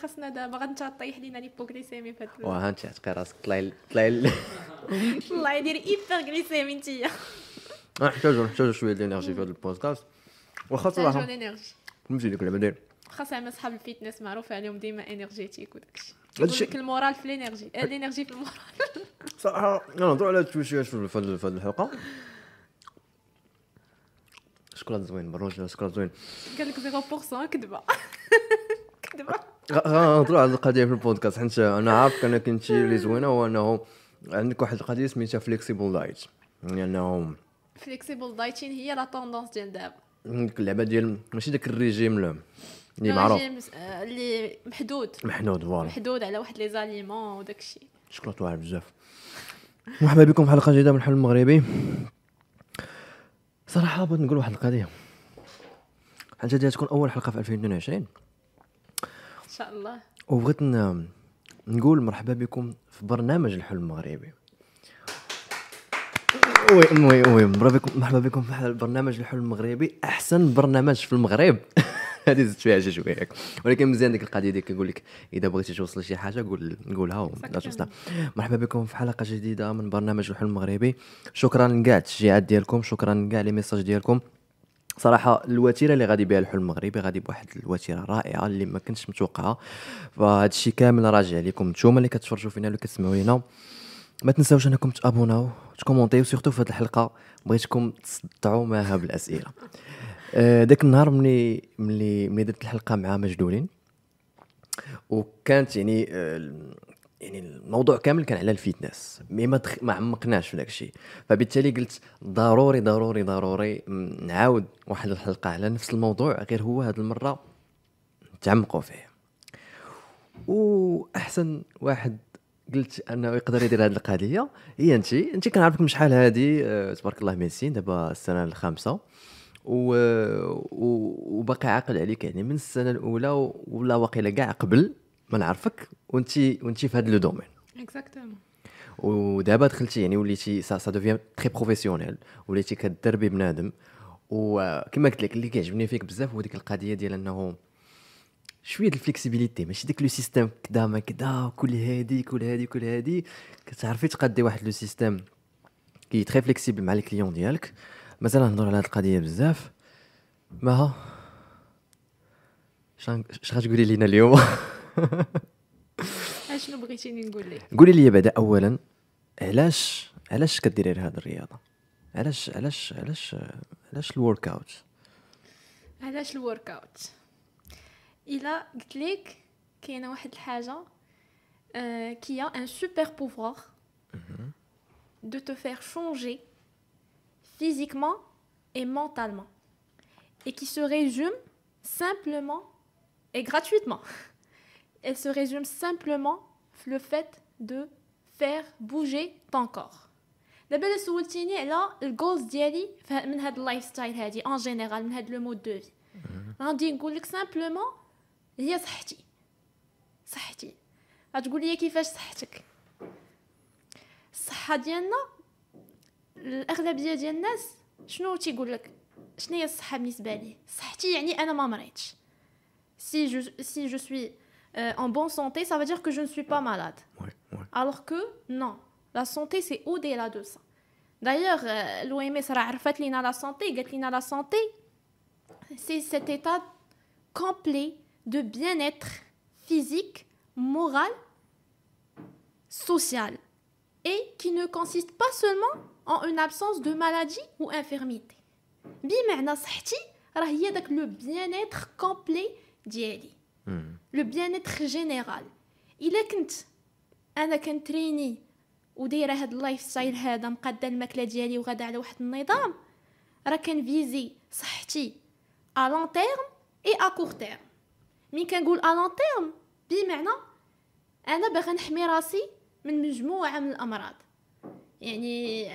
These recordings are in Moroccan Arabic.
خاصنا دابا غنتا طيح لينا l'hypoglycémie في هاد. وها انت عتقي راسك، طلعي طلعي. الله يدير hyperglycémie انتيا. نحتاجو شوية ديال l'énergie في هذا البودكاست، واخا صراحة l'énergie. فهمتي ديك اللعبة ديال واخا زعما صحاب ال fitness معروف عليهم ديما énergétique وداكشي. لك ال moral في l'énergie، l'énergie في ال moral. صراحة نهضروا على هاد الشويه في هاد الحلقه. شكرا زوين بروج، شكرا زوين. قال لك 0% كذبه كذبه. غنهضروا على القضية في البودكاست، حيت انا عارف انك كنتي اللي زوينة هو انه عندك واحد القضية سميتها flexible diet، يعني انه flexible dieting هي la tendance ديال دابا. ديك اللعبة ديال ماشي داك الريجيم اللي معروف اللي محدود محدود، voilà محدود على واحد les aliments وداك الشيء. شكرا طوال بزاف. مرحبا بكم في حلقة جديدة من الحلم المغربي. صراحة بغيت نقول واحد القضية، حيت هذه تكون اول حلقة في 2022 ان شاء الله، وبغيت نقول مرحبا بكم في برنامج الحلم المغربي. oui oui oui، مرحبا بكم في برنامج الحلم المغربي، احسن برنامج في المغرب. هذه زدت فيها شي شوية، ولكن مزيان ديك القضية ديال كنقول لك اذا بغيتي توصل لشي حاجة قولها ولا توصلها. مرحبا بكم في حلقة جديدة من برنامج الحلم المغربي. شكرا لكاع التشجيعات ديالكم، شكرا لكاع les messages ديالكم. صراحة الوتيره اللي غادي بها الحلم المغربي غادي بواحد الوتيره رائعة اللي ما كنتش متوقعه، فهذا الشيء كامل راجع لكم نتوما اللي كتفرجوا فينا اللي كتسمعوا لينا. ما تنساوش انكم تابوناو تكومونتيو، surtout في هذه الحلقة بغيتكم تصدعوا معها بالاسئلة. داك النهار ملي درت الحلقة مع مجدولين، وكانت يعني الموضوع كامل كان على ال fitness، mais ما عمقناش في داك الشيء، فبالتالي قلت ضروري ضروري ضروري نعاود واحد الحلقة على نفس الموضوع، غير هو هذه المرة نتعمقوا فيه. واحسن واحد قلت انه يقدر يدير هذه القضية هي انت كنعرفك من شحال هذه، تبارك الله médecine دابا السنة الخامسة، وباقي عاقل عليك يعني من السنة الاولى ولا واقيلا كاع قبل ما نعرفك وانت في هذا le domaine. Exactement. ودابا دخلتي يعني وليتي ça devient très professionnel، وليتي كدربي بنادم. وكما قلت لك اللي كيعجبني فيك بزاف هو ديك القضية ديال انه شوية ال flexibilité، ماشي ديك le système كدا ما كدا كل هادي كل هادي كل هادي، كتعرفي تقادي واحد le système qui est très flexible مع les clients ديالك. مازال نهضر على هاد القضية بزاف. مها اش غتقولي لينا اليوم؟ اشنو بغيتيني نقول لك؟ قولي لي بعدا اولا علاش كديري هاد الرياضة؟ علاش علاش علاش علاش ال workout؟ علاش ال workout؟ الا قلت لك كاينه واحد الحاجة qui a un super pouvoir de te faire changer physiquement et mentalement et qui se résume simplement et gratuitement. Elle se résume simplement le fait de faire bouger ton corps. دابا سولتيني على ال goals ديالي من هاد ال lifestyle هادي en général، من هاد le mode de vie، غادي نقول لك simplement هي صحتي. صحتي غتقول لي كيفاش صحتك؟ الصحة ديالنا الاغلبية ديال الناس شنو تيقول لك شنو هي الصحة بالنسبة لي؟ صحتي يعني انا ما مريتش. Si je suis en bonne santé, ça veut dire que je ne suis pas malade. Ouais, ouais. Alors que non, la santé c'est au-delà de ça. D'ailleurs, l'OMS راه عرفت لينا la santé, قالت لينا la santé c'est cet état complet de bien-être physique, moral, social et qui ne consiste pas seulement en une absence de maladie ou infirmité. بمعنى صحتي راه هي داك le bien-être complet ديالي، le bien-être général. الا كنت انا كنتريني ودايره هاد ال lifestyle هذا، مقاده الماكلة ديالي وغادا على واحد النظام، راه كنفيزي صحتي à long terme et à court terme. مين كنقول à long terme بمعنى انا باغا نحمي راسي من مجموعة من الامراض، يعني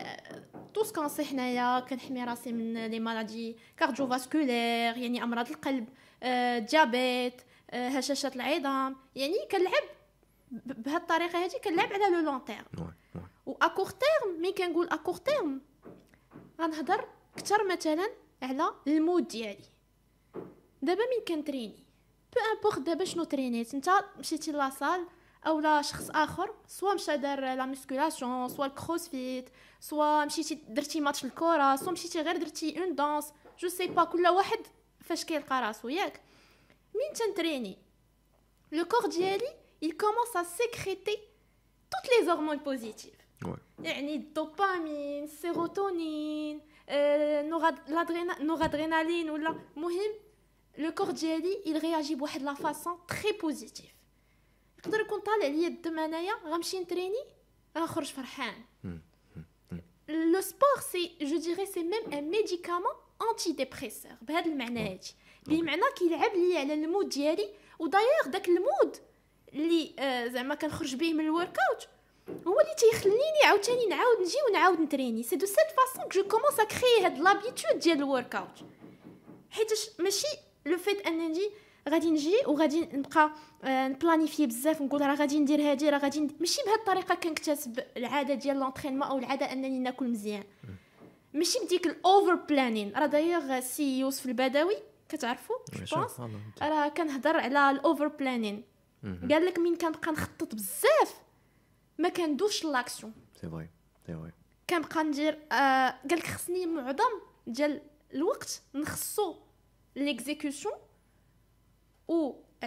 tout ce qu'on sait حنايا كنحمي راسي من les maladies cardiovasculaires، يعني امراض القلب، diabète، هشاشة العظام. يعني كنلعب بهذه الطريقة هذه، كنلعب على le long terme و à court terme. مين كنقول à court terme غنهضر اكثر مثلا على ال mood ديالي. دابا مين كنتريني peu importe دابا شنو ترينيت، انت مشيتي la salle او لا شخص اخر، soit مشى دار la musculation، soit ال CrossFit، soit مشيتي درتي ماتش الكره، soit مشيتي غير درتي une danse، je sais pas، كل واحد فاش كيلقى راسو، ياك. مين تنتريني le corps ديالي il commence à sécréter toutes les hormones positives. يعني الدوبامين، السيروتونين، noradrénaline ولا مهم le corps ديالي il réagit بواحد la façon très positive. يقدر يكون طالع ليا الدم انايا غنمشي نتريني غنخرج فرحان. le sport c'est je dirais c'est même un médicament antidépresseur بهذا المعنى هادي، بمعنى كيلعب لي على ال mood ديالي. و d'ailleurs داك ال mood اللي زعما كنخرج به من ال workout هو اللي تيخليني عاوتاني نعاود نجي ونعاود نتريني. c'est de cette façon que je commence à créer هاد l'habitude ديال ال workout، حيتاش ماشي le fait انني نجي غادي نجي وغادي نبقى نبلانيفي بزاف نقول راه غادي ندير هادي راه غادي ماشي بهاد الطريقة كنكتسب العادة ديال l'entraînement او العادة انني ناكل مزيان، ماشي بديك ال over planning. راه d'ailleurs سي يوسف البدوي كتعرفوا je pense راه كنهضر على ال over planning، قال لك من كنبقى نخطط بزاف ما كندوش l'action. c'est vrai c'est vrai. كنبقى ندير قال لك خصني معظم ديال الوقت نخصو l'exécution و 20%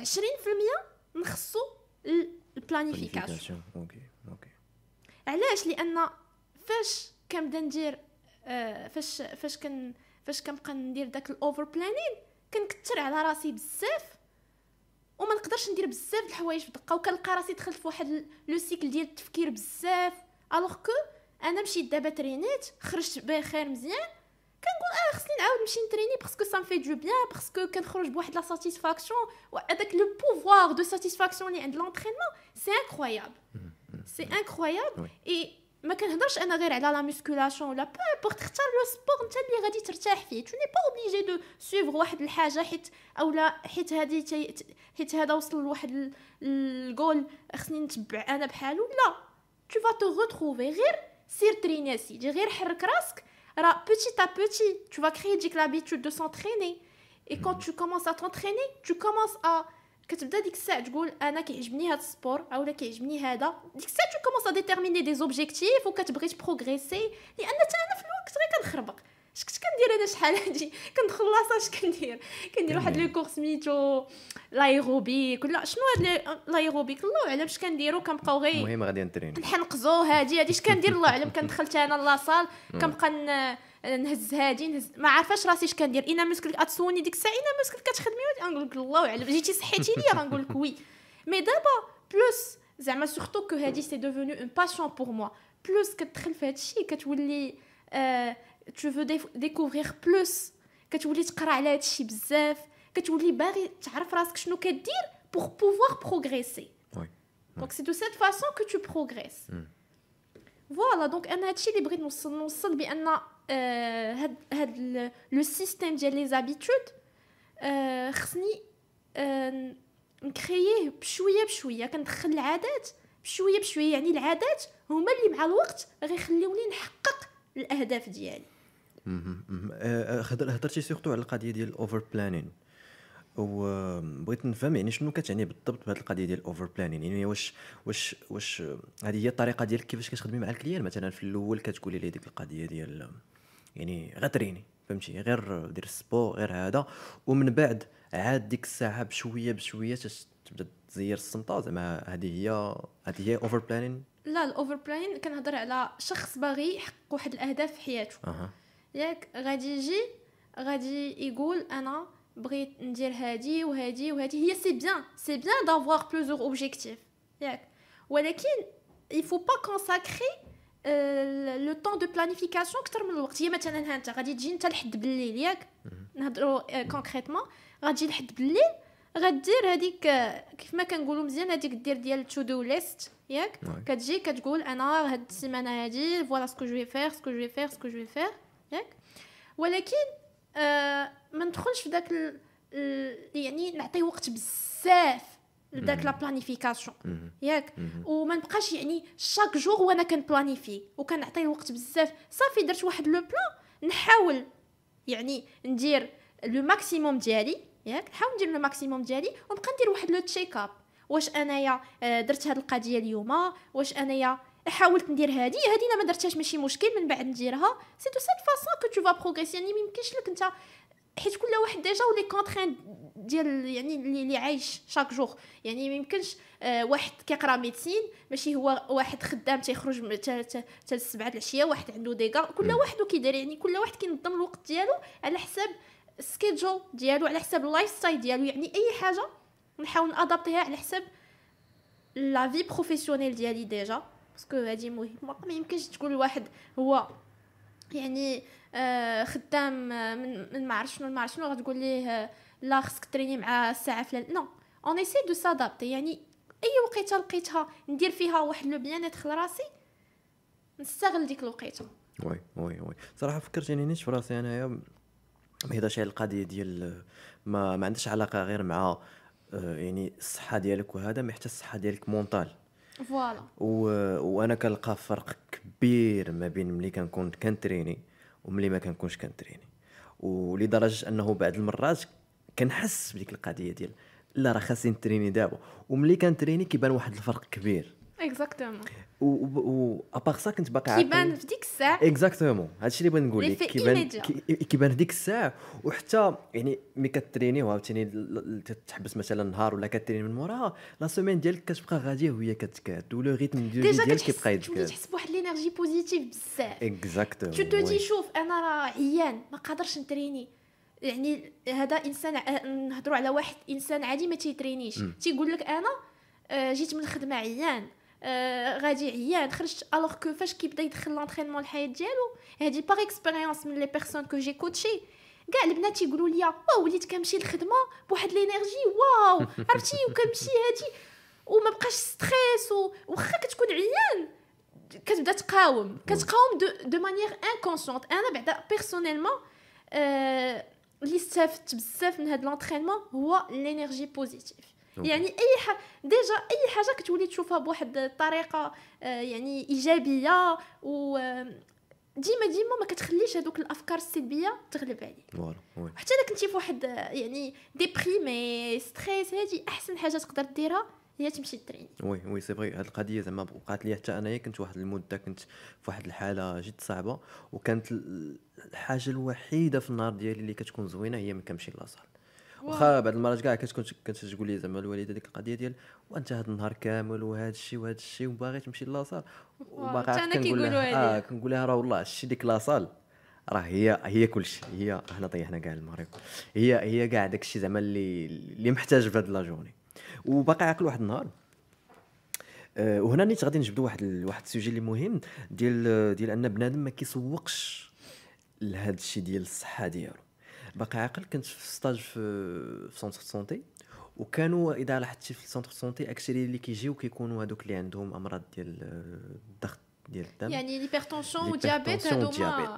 نخصو ال planification. OK OK. علاش؟ لان فاش كنبدا ندير فاش فاش كن فاش كنبقى ندير داك ال over planning كنكثر على راسي بزاف وما نقدرش ندير بزاف د الحوايج في دقه، وكنلقى راسي دخلت في واحد le cycle ديال التفكير بزاف. alors que انا مشيت دابا ترينيت خرجت بخير مزيان، كنقول خصني نعاود نمشي نتريني parce que ça me fait du bien، parce que كنخرج بواحد la satisfaction، وهذاك le pouvoir de satisfaction اللي عند l'entraînement c'est incroyable، c'est incroyable. et ما كنهضرش انا غير على la musculation ولا peu importe، اختار le sport انت اللي غادي ترتاح فيه. tu n'es pas obligé de suivre واحد الحاجة حيت اولا حيت هادي حيت هذا وصل لواحد الجول خصني نتبع انا بحالو. لا، tu vas te retrouver. غير سير تريني سيدي، غير حرك راسك، راه petit à petit tu vas créer ديك l'habitude de s'entraîner. et quand tu commences à t'entraîner tu commences à كتبدا ديك الساعة تقول انا كيعجبني هذا ال sport اولا كيعجبني هذا، ديك الساعة tu commences à déterminer des objectifs وكتبغي تبروغريسي. لان حتى انا في الوقت غير كنخربق. اش كنت كندير انا شحال هادي؟ كندخل la salle اش كندير؟ كندير واحد le cours سميتو l'aérobic ولا شنو هاد l'aérobic، الله اعلم اش كنديرو، كنبقاو غير المهم غادي نتريني نحنقزو هادي هادي اش كندير الله اعلم. كندخل حتى انا la salle كنبقى نهز هادي نهز، ما عارفاش راسي اش كندير. انا muscle اتسوني ديك الساعة انا muscle كتخدمي غنقول لك الله اعلم، جيتي صحيتي ليا غنقول لك oui. mais دابا plus زعما surtout que هادي c'est devenu une passion pour moi، plus كتدخل في هادشي كتولي tu veux découvrir plus، كتولي تقرا على هادشي بزاف، كتولي باغي تعرف راسك شنو كدير pour pouvoir progresser. donc c'est de cette façon que tu progresses. voilà donc انا هادشي اللي بغيت نوصل بان هاد le système ديال les habitudes خصني نكرييه بشوية بشوية، كندخل العادات بشوية بشوية. يعني العادات هما اللي مع الوقت غيخليوني نحقق الاهداف ديالي. هضرتي surtout على القضية ديال ال over planning، وبغيت نفهم يعني شنو كتعني بالضبط بهذه القضية ديال ال over planning. يعني واش واش واش هذه هي الطريقة ديالك كيفاش كتخدمي مع ال client؟ مثلا في الاول كتقولي لي ديك القضية ديال يعني غير تريني، فهمتي، غير دير ال sport غير هذا، ومن بعد عاد ديك الساعة بشوية بشوية تبدا تزير السمطه. زعما هذه هي over planning؟ لا، ال over planning كنهضر على شخص باغي يحقق واحد الاهداف في حياته. ياك غادي يجي غادي يقول انا بغيت ندير هادي وهادي وهادي. هي c'est bien، c'est bien d'avoir plusieurs objectifs ياك، ولكن il faut pas consacrer le temps de planification اكثر من الوقت. هي مثلا ها انت غادي تجي انت لحد بالليل، ياك نهضروا concrètement، غادي لحد بالليل غدير هذيك كيف ما كنقولوا مزيان هذيك دير ديال to do list، ياك كتجي كتقول انا هاد السيمانة هادي voilà ce que je vais faire، ce que je vais faire، ce que je vais faire، ياك. ولكن ما ندخلش في داك يعني نعطي وقت بزاف لداك la planification، ياك، وما نبقاش يعني chaque jour وانا كنبلانيفي وكنعطي الوقت بزاف. صافي درت واحد le plan، نحاول يعني ندير le maximum ديالي. ياك، نحاول ندير le maximum ديالي ونبقى ندير واحد le check-up، واش انايا درت هاد القضية اليوم، واش انايا حاولت ندير هادي، هادي انا ما درتهاش ماشي مشكل، من بعد نديرها. c'est de cette façon que tu vas progresser. يعني ما يمكنش لك انت، حيت كل واحد déjà و les contraintes ديال يعني اللي عايش chaque jour. يعني ما يمكنش واحد كيقرا médecine ماشي هو واحد خدام تيخرج حتى 7 العشيه، واحد عنده des gardes، كل واحد وكيدير، يعني كل واحد كينظم الوقت ديالو على حساب schedule ديالو، على حساب ال lifestyle ديالو. يعني اي حاجة نحاول ن adapter ها على حساب la vie professionnelle ديالي déjà، parce que هادي مهمه. ما يمكنش تقول لواحد هو يعني خدام من ما عرف شنو ما عرف شنو، غتقول ليه لا خصك تريني مع الساعة فلان. non، on essaie de s'adapter. يعني اي وقيته لقيتها ندير فيها واحد le bien-être لراسي نستغل ديك الوقيته. oui oui oui، صراحة فكرتيني نيت في راسي انايا، ما هضرش على القضية ديال ما عندهاش علاقة غير مع يعني الصحة ديالك وهذا، mais حتى الصحة ديالك mentale. voilà. وانا كنلقى فرق كبير ما بين ملي كنكون كنتريني وملي ما كنكونش كنتريني، ولدرجه انه بعض المرات كنحس بديك القضية ديال لا راه خاصني نتريني دابا، وملي كنتريني كيبان واحد الفرق كبير. exactement. و à part ça كنت باقي كيبان في ديك الساعه. exactement، هادشي اللي بغيت نقول لك، كيبان في ديك الساعه. وحتى يعني ملي كتريني وعاوتاني تحبس مثلا النهار ولا كتريني من موراها، la semaine ديالك كتبقى غادية وهي كتكاد، و le rythme ديالك كيبقى يتكاد، تحس بواحد l'énergie positive بزاف. exactement. tu te dis شوف انا راه عيان ما قادرش نتريني. يعني هذا انسان، نهضروا على واحد انسان عادي ما تيترينيش، تيقول لك انا جيت من الخدمة عيان، غادي عيان خرجت. alors que فاش كيبدا يدخل l'entraînement الحياة ديالو، هادي par expérience من les personnes que j'ai coachées، كاع البنات تيقولوا لي واو وليت كنمشي للخدمة بواحد l'énergie واو عرفتي، وكنمشي هادي وما بقاش stress، وخا كتكون عيان كتبدا تقاوم، كتقاوم de manière inconsciente. انا بعدا personnellement اللي استفدت بزاف من هاد l'entraînement هو l'énergie positive. يعني اي déjà اي حاجة كتولي تشوفها بواحد الطريقة يعني ايجابية، و ديما ديما ما كتخليش هذوك الافكار السلبية تغلب عليك. voilà. حتى الا كنتي في واحد يعني déprimé stress، هذه احسن حاجة تقدر ديرها هي تمشي تريني. oui oui c'est vrai. هاد القضية زعما وقعت لي حتى انايا، كنت واحد المدة كنت في واحد الحالة جد صعبة، وكانت الحاجة الوحيدة في النهار ديالي اللي كتكون زوينة هي ملي كنمشي la salle. واخا بعض المرات كاع كنت تقول لي زعما الوالدة ديك القضية ديال وانت هذا النهار كامل وهذا الشيء وهذا الشيء وباغي تمشي la salle، وباغي كنقول لها كنقول لها راه والله الشيء ديك la salle راه هي كلشي، هي حنا طيحنا كاع المغرب، هي كاع داك الشيء زعما اللي محتاج في هاد la journée. وباقي عاقل واحد النهار، وهنا نيت غادي نجبدوا واحد ال sujet اللي مهم ديال ان بنادم ما كيسوقش لهذا الشيء ديال الصحة ديالو. باقي عاقل كنت في stage في centre santé، وكانوا اذا لاحظتي في centre santé اكثر اللي كيجيو كيكونوا هذوك اللي عندهم امراض ديال الضغط ديال الدم، يعني l'hypertension و diabète،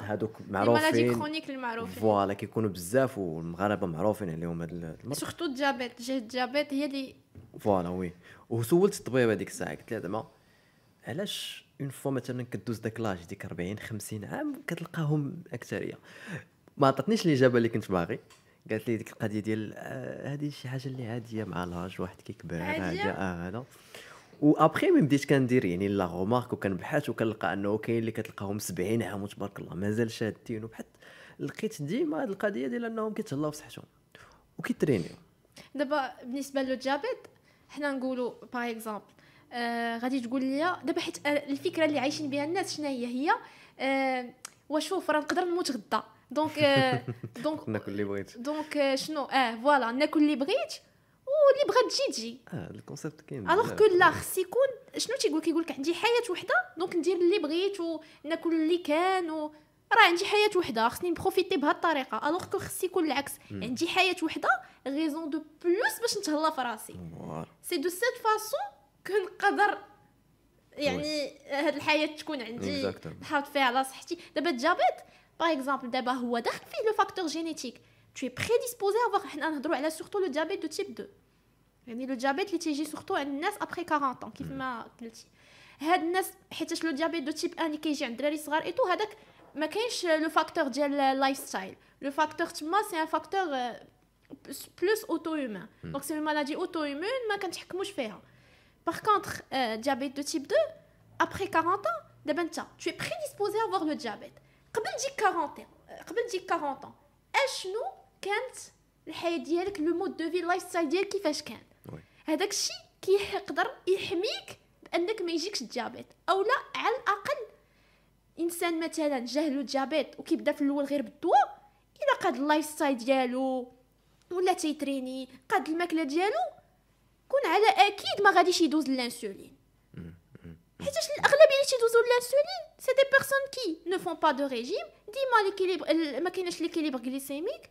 هادوك معروفين، les maladies chroniques المعروفين. voilà كيكونوا بزاف والمغاربة معروفين عليهم هاد المرض، surtout ال diabète. j'ai ال diabète هي اللي voilà oui. وسولت الطبيب هذيك الساعة قلت لها زعما علاش une fois مثلا كدوز داك l'âge ديك 40 50 عام كتلقاهم اكثرية. ما عطاتنيش الاجابة اللي كنت باغي، قالت لي ديك القضية ديال هذه شي حاجة اللي عادية مع l'âge، واحد كيكبر عادية هذا. و après من بديت كندير يعني la remarque وكنبحث وكنلقى انه كاين اللي كتلقاهم 70 عام وتبارك الله مازال شادين، وبحث لقيت ديما هذه القضية ديال انهم كيتهلاو في صحتهم وكيترينيو. دابا بالنسبة le diabète حنا نقولوا par exemple غادي تقول لي دابا، حيت الفكرة اللي عايشين بها الناس شنو هي وشوف راه نقدر نموت غدا، donc donc ناكل اللي بغيت، donc شنو voilà ناكل اللي بغيت واللي بغات تجي ال concept كاين. alors que لا خص يكون شنو تيقول، كيقول لك عندي حياة وحده donc ندير اللي بغيت وناكل اللي كان راه عندي حياة وحده خصني ن profiter بهذه الطريقة. alors que خص يكون العكس، عندي حياة وحده raison de plus باش نتهلا في راسي. c'est de cette façon كنقدر يعني هاد الحياة تكون عندي نحافظ فيها على صحتي. دابا ال diabète par exemple دابا هو داخل فيه le facteur génétique، tu es prédisposé à avoir. حنا نهضروا على surtout le diabète de type 2، يعني le diabète اللي تيجي surtout عند الناس après 40 ans كيف ما قلتي. هاد الناس حيتاش le diabète de type 1 اللي كيجي عند الدراري الصغار et tout، هذاك ما كاينش le facteur ديال lifestyle، le facteur تما c'est un facteur plus auto-immune. Donc c'est une maladie auto-immune ما كنتحكموش فيها. Par contre diabète de type 2 après 40 ans, دابا انت tu es prédisposé à avoir le diabète. قبل ديك 40 ans، قبل ديك 40 ans اشنو كانت الحياة ديالك، le mode de vie، lifestyle ديالك كيفاش كان؟ هذاك الشيء كيقدر يحميك بانك ما يجيكش ال diabète، او لا على الاقل انسان مثلا جاه le diabète وكيبدا في الاول غير بالدواء، الا قاد ال lifestyle ديالو ولا تيتريني قاد الماكلة ديالو، كون على اكيد ما غاديش يدوز الانسولين. حيتاش الاغلبية اللي تيدوزو l'insuline c'est des personnes qui ne font pas de régime، ديما l'équilibre ما كاينش l'équilibre glycémique،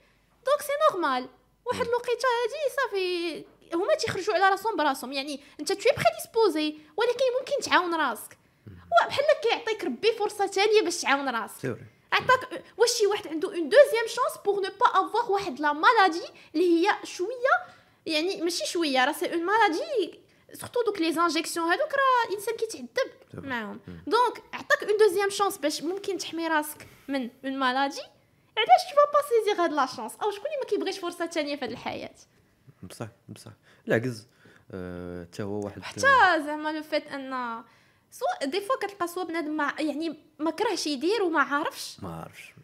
donc c'est normal واحد الوقيته هادي صافي هما تيخرجوا على راسهم براسهم. يعني انت tu es prédisposé ولكن ممكن تعاون راسك، بحال كيعطيك ربي فرصة ثانية باش تعاون راسك. عطاك واش شي واحد عنده une deuxième chance pour ne pas avoir واحد la maladie اللي هي شوية، يعني ماشي شوية، راه c'est une maladie surtout دوك les injections هادوك راه الانسان كيتعذب معاهم. donc عطاك une deuxième chance باش ممكن تحمي راسك من une maladie، علاش tu vas pas saisir هاد la chance؟ او شكون اللي ما كيبغيش فرصة ثانية في هاد الحياة؟ بصح بصح العكز حتى هو واحد، حتى زعما le fait ان soit des fois كتلقى soit بنادم ما يعني ما كرهش يدير وما عارفش ما عارفش.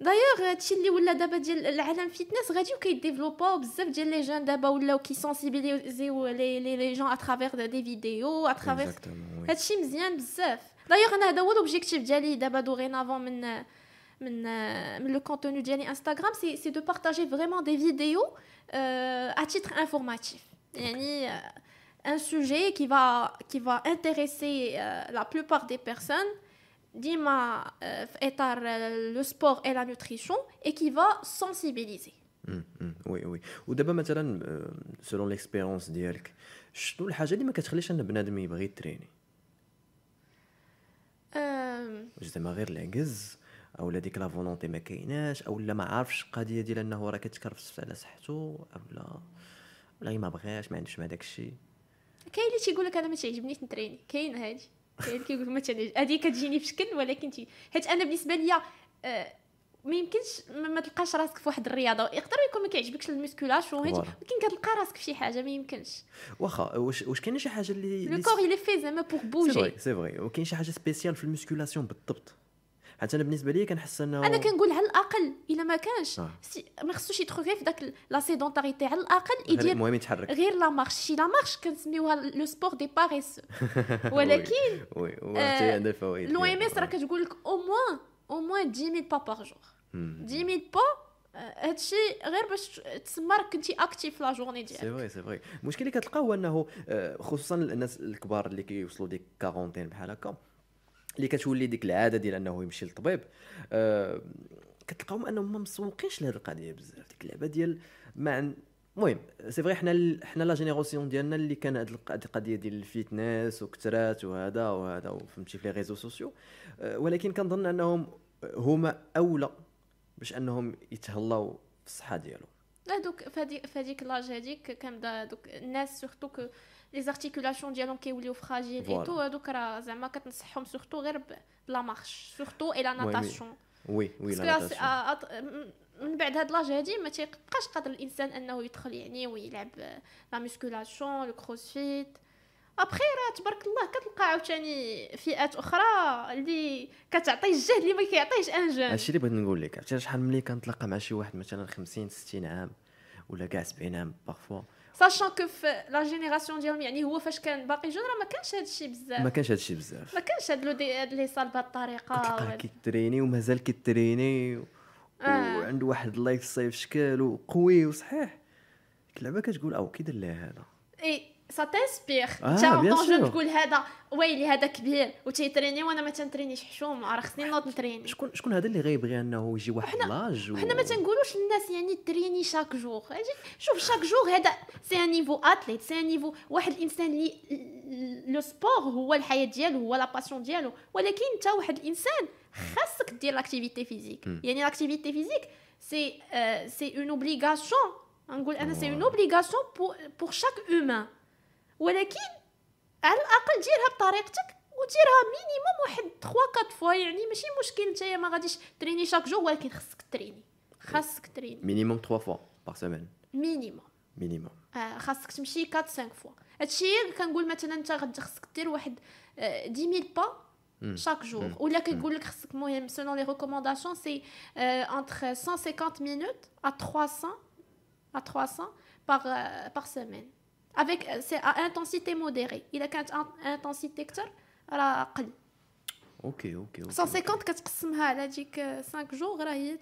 d'ailleurs هادشي اللي ولا دابا ديال العالم fitness غادي وكيديفلوباو بزاف ديال les jeunes دابا ولاو كيسونسيبيليزيو les gens à travers des vidéos à travers هادشي مزيان بزاف. d'ailleurs انا هذا هو l'objectif ديالي دابا dorénavant من من من le contenu ديالي انستغرام، c'est de partager vraiment des vidéos à titre informatif، يعني un sujet qui va intéresser la plupart des personnes ديما في اطار le sport et la nutrition et qui va sensibiliser. oui oui، ودابا مثلا selon l'expérience ديالك، شنو الحاجة اللي ما كتخليش ان بنادم يبغي يتريني؟ واش زعما غير العجز، او لا ديك la volonté ما كايناش، او لا ما عارفش القضية ديال انه راه كتكرفس على صحته، او لا ولا ما بغاش، ما عندوش مع داك الشيء؟ كاين اللي تيقول لك انا ما تعجبنيش نتريني، كاين هادي، كاين اللي كيقول ما تعجبنيش هادي كتجيني في شكل، ولكن حيت انا بالنسبة ليا ما يمكنش ما تلقاش راسك في واحد الرياضة، يقدر يكون ما كيعجبكش ال musculation ولكن كتلقى راسك في شي حاجة ما يمكنش. واخا واش كاين شي حاجة اللي le corps il est fait زعما pour bouger؟ c'est vrai c'est vrai، وكاين شي حاجة spéciale في ال musculation بالضبط؟ حتى انا بالنسبة لي كنحس انه انا كنقول على الاقل الا ما كانش ما خصوش يدخل غير في داك la sédentarité، على الاقل يدير المهم يتحرك غير la marche. شي la marche كنسميوها le sport des paresseux، ولكن oui وحتى عندها الفوائد. l'OMS راه كتقول لك au moins 10000 pas par jour، 10000 pas، هادشي غير باش تسمى راك كنتي actif la journée ديالك. c'est vrai c'est vrai. المشكل اللي كتلقى هو انه خصوصا الناس الكبار اللي كيوصلوا ديك 40 بحال هكا، اللي كتولي ديك العادة ديال انه يمشي للطبيب، كتلقاهم انهم ما مسوقينش لهاد القضية بزاف، ديك اللعبة ديال ما. المهم c'est vrai حنا la génération ديالنا اللي كان هاد القضية ديال ال fitness وكثرات وهذا وهذا وفهمتي في les réseaux sociaux، ولكن كنظن انهم هما اولى باش انهم يتهلاو في الصحة ديالهم. لا دوك فهاديك l'âge هذيك كنبدا دوك الناس surtout que les articulations ديالهم كيوليو fragiles et tout، هادوك راه زعما كتنصحهم surtout غير ب la marche surtout et la natation. oui oui la natation. من بعد هاد l'âge هادي ما تيبقاش قادر الانسان انه يدخل يعني ويلعب la musculation، le CrossFit. après راه تبارك الله كتلقى عاوتاني فئات اخرى اللي كتعطي الجهد اللي ما كيعطيش un jeune. هادشي اللي بغيت نقول لك، عرفتي شحال ملي كنتلاقى مع شي واحد مثلا 50 60 عام ولا كاع 70 عام parfois، sachant que في la génération ديالهم، يعني هو فاش كان باقي jeune راه ما كانش هادشي بزاف، ما كانش هادشي بزاف، ما كانش هاد le des هاد les salles بهاد الطريقة. كتلقاه كيتريني ومازال كيتريني وعنده واحد ال lifestyle في شكل وقوي وصحيح. ديك اللعبة كتقول او كي دار لها هذا، et ça t'inspire انت en jeune تقول هذا ويلي هذا كبير وتيتريني وانا ما تنترينيش، حشومه راه خصني نوض نتريني. شكون هذا اللي غيبغي انه يجي واحد l'âge؟ حنا ما تنقولوش للناس يعني تريني chaque jour. شوف chaque jour هذا c'est un niveau athlète، c'est un niveau واحد الانسان اللي le sport هو الحياة ديالو، هو la passion ديالو. ولكن انت واحد الانسان خاصك دير l'activité physique، يعني l'activité physique c'est une obligation، نقول انا c'est une obligation pour chaque humain. ولكن على الاقل ديرها بطريقتك وديرها minimum واحد 3 4 fois، يعني ماشي مشكل نتايا ما غاديش تريني chaque jour، ولكن خاصك تريني، خاصك تريني minimum 3 fois. par semaine minimum. minimum. خاصك تمشي 4 5 fois. هادشي كنقول مثلا انت غادي خصك دير واحد 10000 pas chaque jour، ولا كيقول لك خصك، المهم selon les recommandations c'est entre 150 minutes à 300 à 300 par semaine avec c'est à intensité modérée. الا كانت intensité اكثر راه قل. okay. 150 كتقسمها على ديك 5 jours راه هي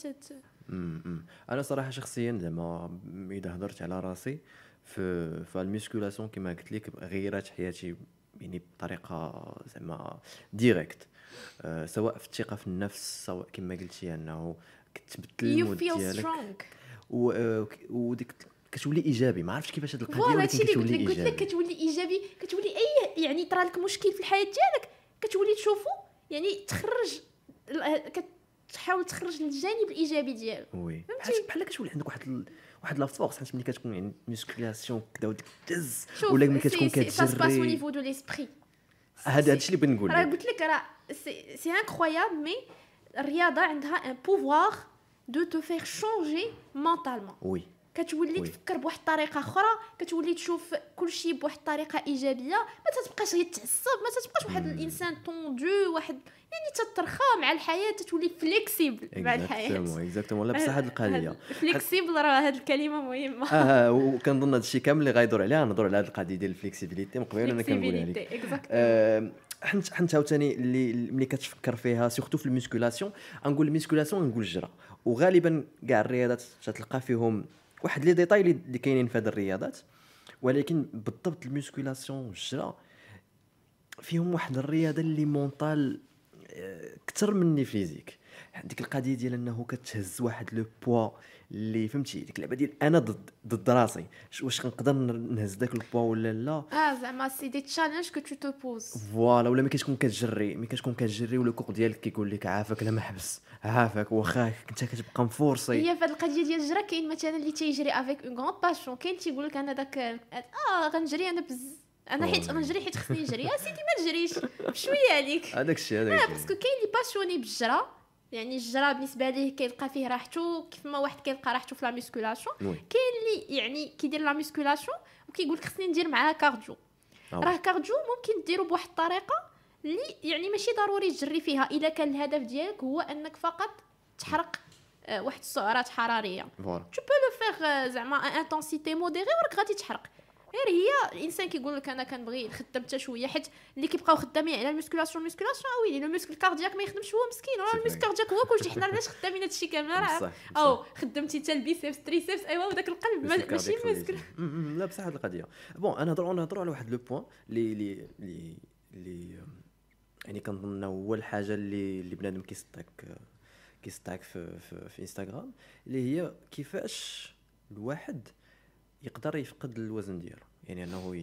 انا صراحة شخصيا زعما اذا هضرت على راسي في ال musculation كما قلت لك غيرت حياتي يعني بطريقة زعما directe، سواء في الثقة في النفس، سواء كما قلتي انه كتبدل ال mood ديالك وديك كتولي ايجابي. ما عرفتش كيفاش هاد القضية ولكن كتولي ايجابي. قلت لك كتولي ايجابي، كتولي اي يعني طرا لك مشكل في الحياة ديالك كتولي تشوفو، يعني تخرج، كتحاول تخرج الجانب الايجابي ديالو. oui بحال كتولي عندك واحد la force، حيت ملي كتكون يعني musculation كدا وديك تهز، ولا ملي كتكون كتجري ça se passe au niveau de l'esprit. هذا الشيء اللي بغيت نقول. راه قلت لك راه c'est incroyable، mais الرياضة عندها un pouvoir de te faire changer mentalement. oui كتولي تفكر بواحد الطريقة اخرى، كتولي تشوف كل شيء بواحد الطريقة ايجابية، ما تتبقاش غير تعصب، ما تتبقاش واحد الانسان tendu، واحد يعني تترخى مع الحياة، تتولي flexible مع الحياة. exactement. لا بصح هذه القضية flexible راه هذه الكلمة مهمة. وكنظن هذا الشيء كامل اللي غيدور عليها، نهضروا على هذه القضية ديال ال flexibilité من قبل انا كنقولها لك. حنت عاوتاني اللي ملي كتفكر فيها surtout في ال musculation، غنقول ال musculation نقول الجرا، وغالبا كاع الرياضات تتلقى فيهم واحد les détails اللي كاينين في هاد الرياضات، ولكن بالضبط ال musculation والجرا فيهم واحد الرياضة اللي mentale اكثر من physique. ديك القضية ديال انه كتهز واحد le poids اللي فهمتي، ديك اللعبة ديال انا ضد راسي، واش نقدر نهز داك البوا ولا لا. زعما c'est des challenges que tu te poses. voilà. ولا ملي كتكون كتجري، ملي كتكون كتجري و le corps ديالك كيقول لك عافاك لا ما حبس، عافاك، واخا انت كتبقى مفورسي. هي في هذه القضية ديال الجرا كاين مثلا اللي تيجري avec une grande passion، كاين تيقول لك انا داك غنجري انا بز انا حيت غنجري حيت خصني نجري. يا سيدي ما تجريش بشوية عليك. هذاك الشيء هذاك parce que كاين اللي passionné بالجرا، يعني الجرا بالنسبة ليه كيلقى فيه راحته كيف ما واحد كيلقى راحته في la musculation. كاين اللي يعني كيدير la musculation وكيقول لك خصني ندير معاها cardio. راه cardio ممكن ديرو بواحد الطريقة اللي يعني ماشي ضروري تجري فيها الا كان الهدف ديالك هو انك فقط تحرق واحد السعرات حرارية. tu peux le faire زعما intensité modérée وراك غادي تحرق. غير هي الانسان كيقول لك انا كنبغي نخدم حتى شوية، حيت اللي كيبقاو خدامين على ال musculation ال musculation ويلي le muscle cardiaque ما يخدمش هو مسكين، راه ال muscle cardiaque هو كلشي. حنا علاش خدامين هادشي كامل؟ راه او خدمتي حتى ال biceps triceps ايوا وداك القلب ماشي muscle. لا بصح هاد القضية bon انا نهضروا على واحد le point اللي اللي اللي يعني كنظن هو الحاجة اللي بنادم كيصدعك في, في في انستغرام، اللي هي كيفاش الواحد يقدر يفقد الوزن ديالو، يعني انه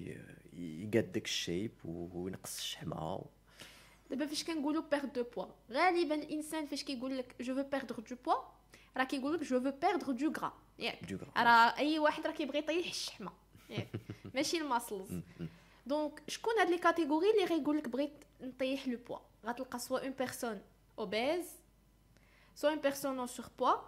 يقاد داك ال shape وينقص الشحمه. دابا فاش كنقولوا perte de poids، غالبا الانسان فاش كيقول لك je veux perdre du poids راه كيقول لك je veux perdre du gras، ياك؟ راه اي واحد راه كيبغي يطيح الشحمه، ياك؟ ماشي ال muscles. donc شكون هاد les catégories اللي غيقول لك بغيت نطيح le poids؟ غتلقى soit une personne obèse، soit une personne en surpoids،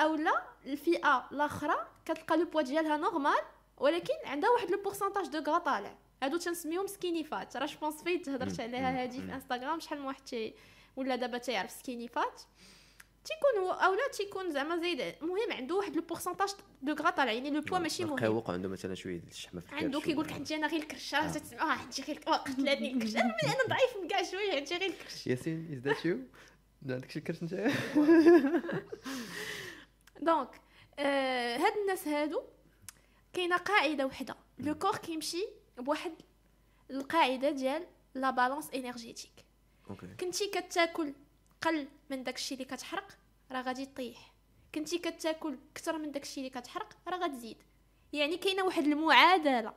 او لا الفئة الاخرى كتلقى le poids ديالها normal ولكن عندها واحد le pourcentage de gras طالع. هادو تنسميهم skinny fat. راه je pense فايت هضرت عليها هادي في انستغرام شحال من واحد ولا دابا تيعرف skinny fat، تيكون هو اولا تيكون زعما زايد، المهم عنده واحد le pourcentage de gras طالع، يعني le poids ماشي مهم. القوق عنده مثلا شوية ديال الشحمه في الكرش، عنده كيقول لك عندي انا غير الكرش، راه تتسمعوها عندي غير قتلاتني الكرش، انا ضعيف من كاع شوية عندي غير الكرش. ياسين is that you؟ عندك شي كرش انت؟ donc هاد الناس هادو كاينه قاعدة وحده، le corps كيمشي بواحد القاعدة ديال la balance énergétique. كنتي كتاكل قل من داكشي اللي كتحرق راه غادي تطيح، كنتي كتاكل اكثر من داكشي اللي كتحرق راه غتزيد. يعني كاينه واحد المعادلة،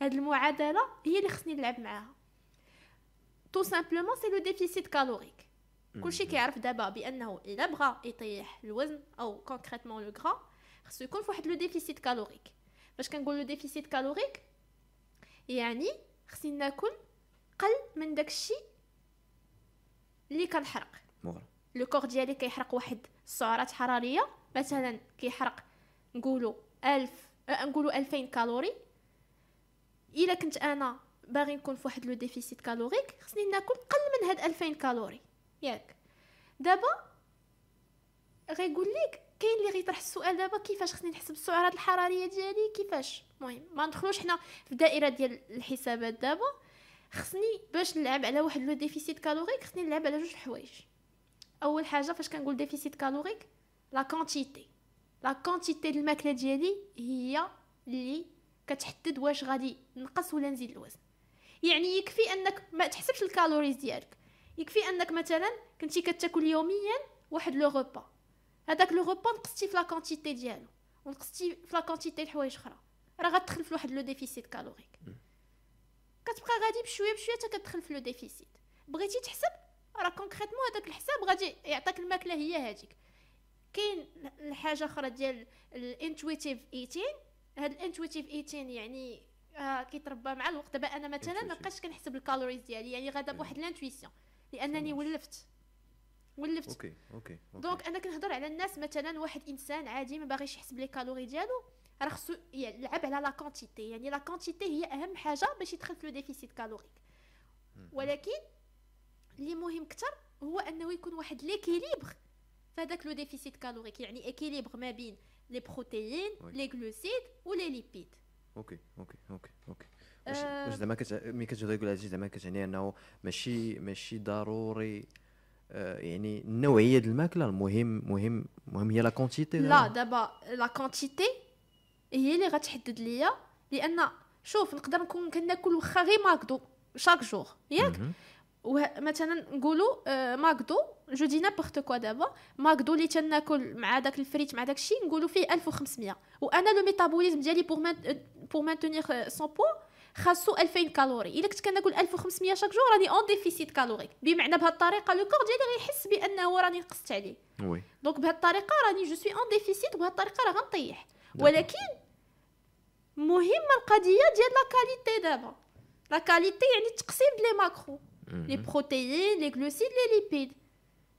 هاد المعادلة هي اللي خصني نلعب معاها. tout simplement c'est le déficit calorique. كلشي كيعرف دابا بانه الا بغى يطيح الوزن او concrètement le gras خصو يكون في واحد le déficit calorique. باش كنقول le déficit calorique يعني خصني ناكل قل من داكشي اللي كنحرق. le corps ديالي كيحرق واحد السعرات حرارية، مثلا كيحرق نقولوا 1000، نقولوا 2000 calories. الا كنت انا باغي نكون في واحد le déficit calorique خصني ناكل قل من هاد 2000 calories، ياك. دابا غيقول لك كاين اللي غيطرح السؤال دابا كيفاش خصني نحسب السعرات الحرارية ديالي كيفاش. المهم ما ندخلوش حنا في الدائرة ديال الحسابات. دابا خصني باش نلعب على واحد le déficit calorique خصني نلعب على جوج حوايج. اول حاجة فاش كنقول déficit calorique la quantité، la quantité ديال الماكلة ديالي هي اللي كتحدد واش غادي نقص ولا نزيد الوزن. يعني يكفي انك ما تحسبش ال calories ديالك، يكفي انك مثلا كنتي كتاكل يوميا واحد le repas، هذاك le repas نقصتي في la quantité ديالو ونقصتي في la quantité الحوايج اخرى، راه غتدخل في واحد le déficit calorique. كتبقى غادي بشوية بشوية حتى كتدخل في le déficit. بغيتي تحسب راه concrètement هذاك الحساب غادي يعطيك الماكلة هي هذيك. كاين الحاجة اخرى ديال ال intuitive eating. هاد ال intuitive eating يعني كيتربى مع الوقت. دابا انا مثلا ما بقيتش كنحسب ال calories ديالي، يعني غادا بواحد l'intuition لانني ولفت. okay. donc انا كنهضر على الناس مثلا واحد انسان عادي ما باغيش يحسب les calories ديالو، راه خصو يلعب على la quantité. يعني la quantité هي اهم حاجة باش يدخل في le déficit calorique. ولكن اللي مهم اكثر هو انه يكون واحد l'équilibre في هذاك le déficit calorique، يعني équilibre ما بين les protéines، les glucides و les lipides. okay. واش زعما ملي كتهضري على هادشي زعما كتعني انه ماشي ضروري يعني النوعية ديال الماكلة، المهم مهم مهم هي la quantité. لا دابا la quantité هي اللي غتحدد ليا، لان شوف نقدر نكون كناكل واخا غير ماكدو chaque jour، ياك. مثلا نقولوا ماكدو، je dis n'importe quoi، دابا ماكدو اللي تناكل مع داك الفريت مع داك الشيء نقولوا فيه 1500، وانا le métabolisme ديالي pour maintenir son poids خاصو 2000 calories. الا كنت كناكل 1500 chaque jour راني en déficit calorique، بمعنى بهذه الطريقة le corps ديالي غيحس بانه راني نقصت عليه. oui. donc بهذه الطريقة راني je suis en déficit، وبهذه الطريقة راه غنطيح. ولكن مهمة القضية ديال la qualité. دابا la qualité يعني التقسيم les macros، les protéines، les glucides، les lipides،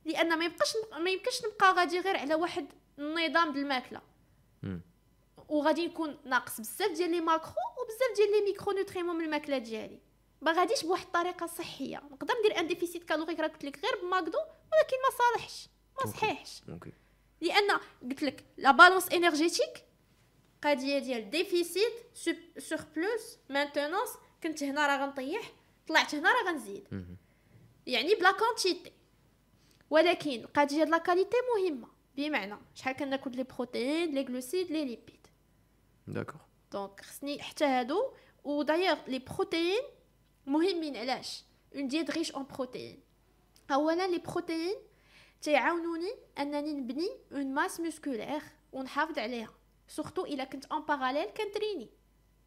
لان ما يمكنش نبقى غادي غير على واحد النظام ديال الماكلة وغادي نكون ناقص بزاف ديال les macros وبزاف ديال les micronutriments من الماكلة ديالي. ما غاديش بواحد الطريقة صحية. نقدر ندير un déficit calorique راه قلت لك غير بماكدو، ولكن ما صالحش، ما صحيحش. لان قلت لك la balance énergétique قضية ديال déficit، surplus، maintenance. كنت هنا راه غنطيح، طلعت هنا راه غنزيد، يعني ب la quantité. ولكن القضية ديال la qualité مهمه، بمعنى شحال كناكل les protéines، les glucides، les lipides. Donc خصني حتى هادو. و d'ailleurs les protéines مهمين. علاش؟ une diète riche en protéines، اولا les protéines تيعاونوني انني نبني une masse musculaire ونحافظ عليها، surtout الا كنت en parallèle كنتريني،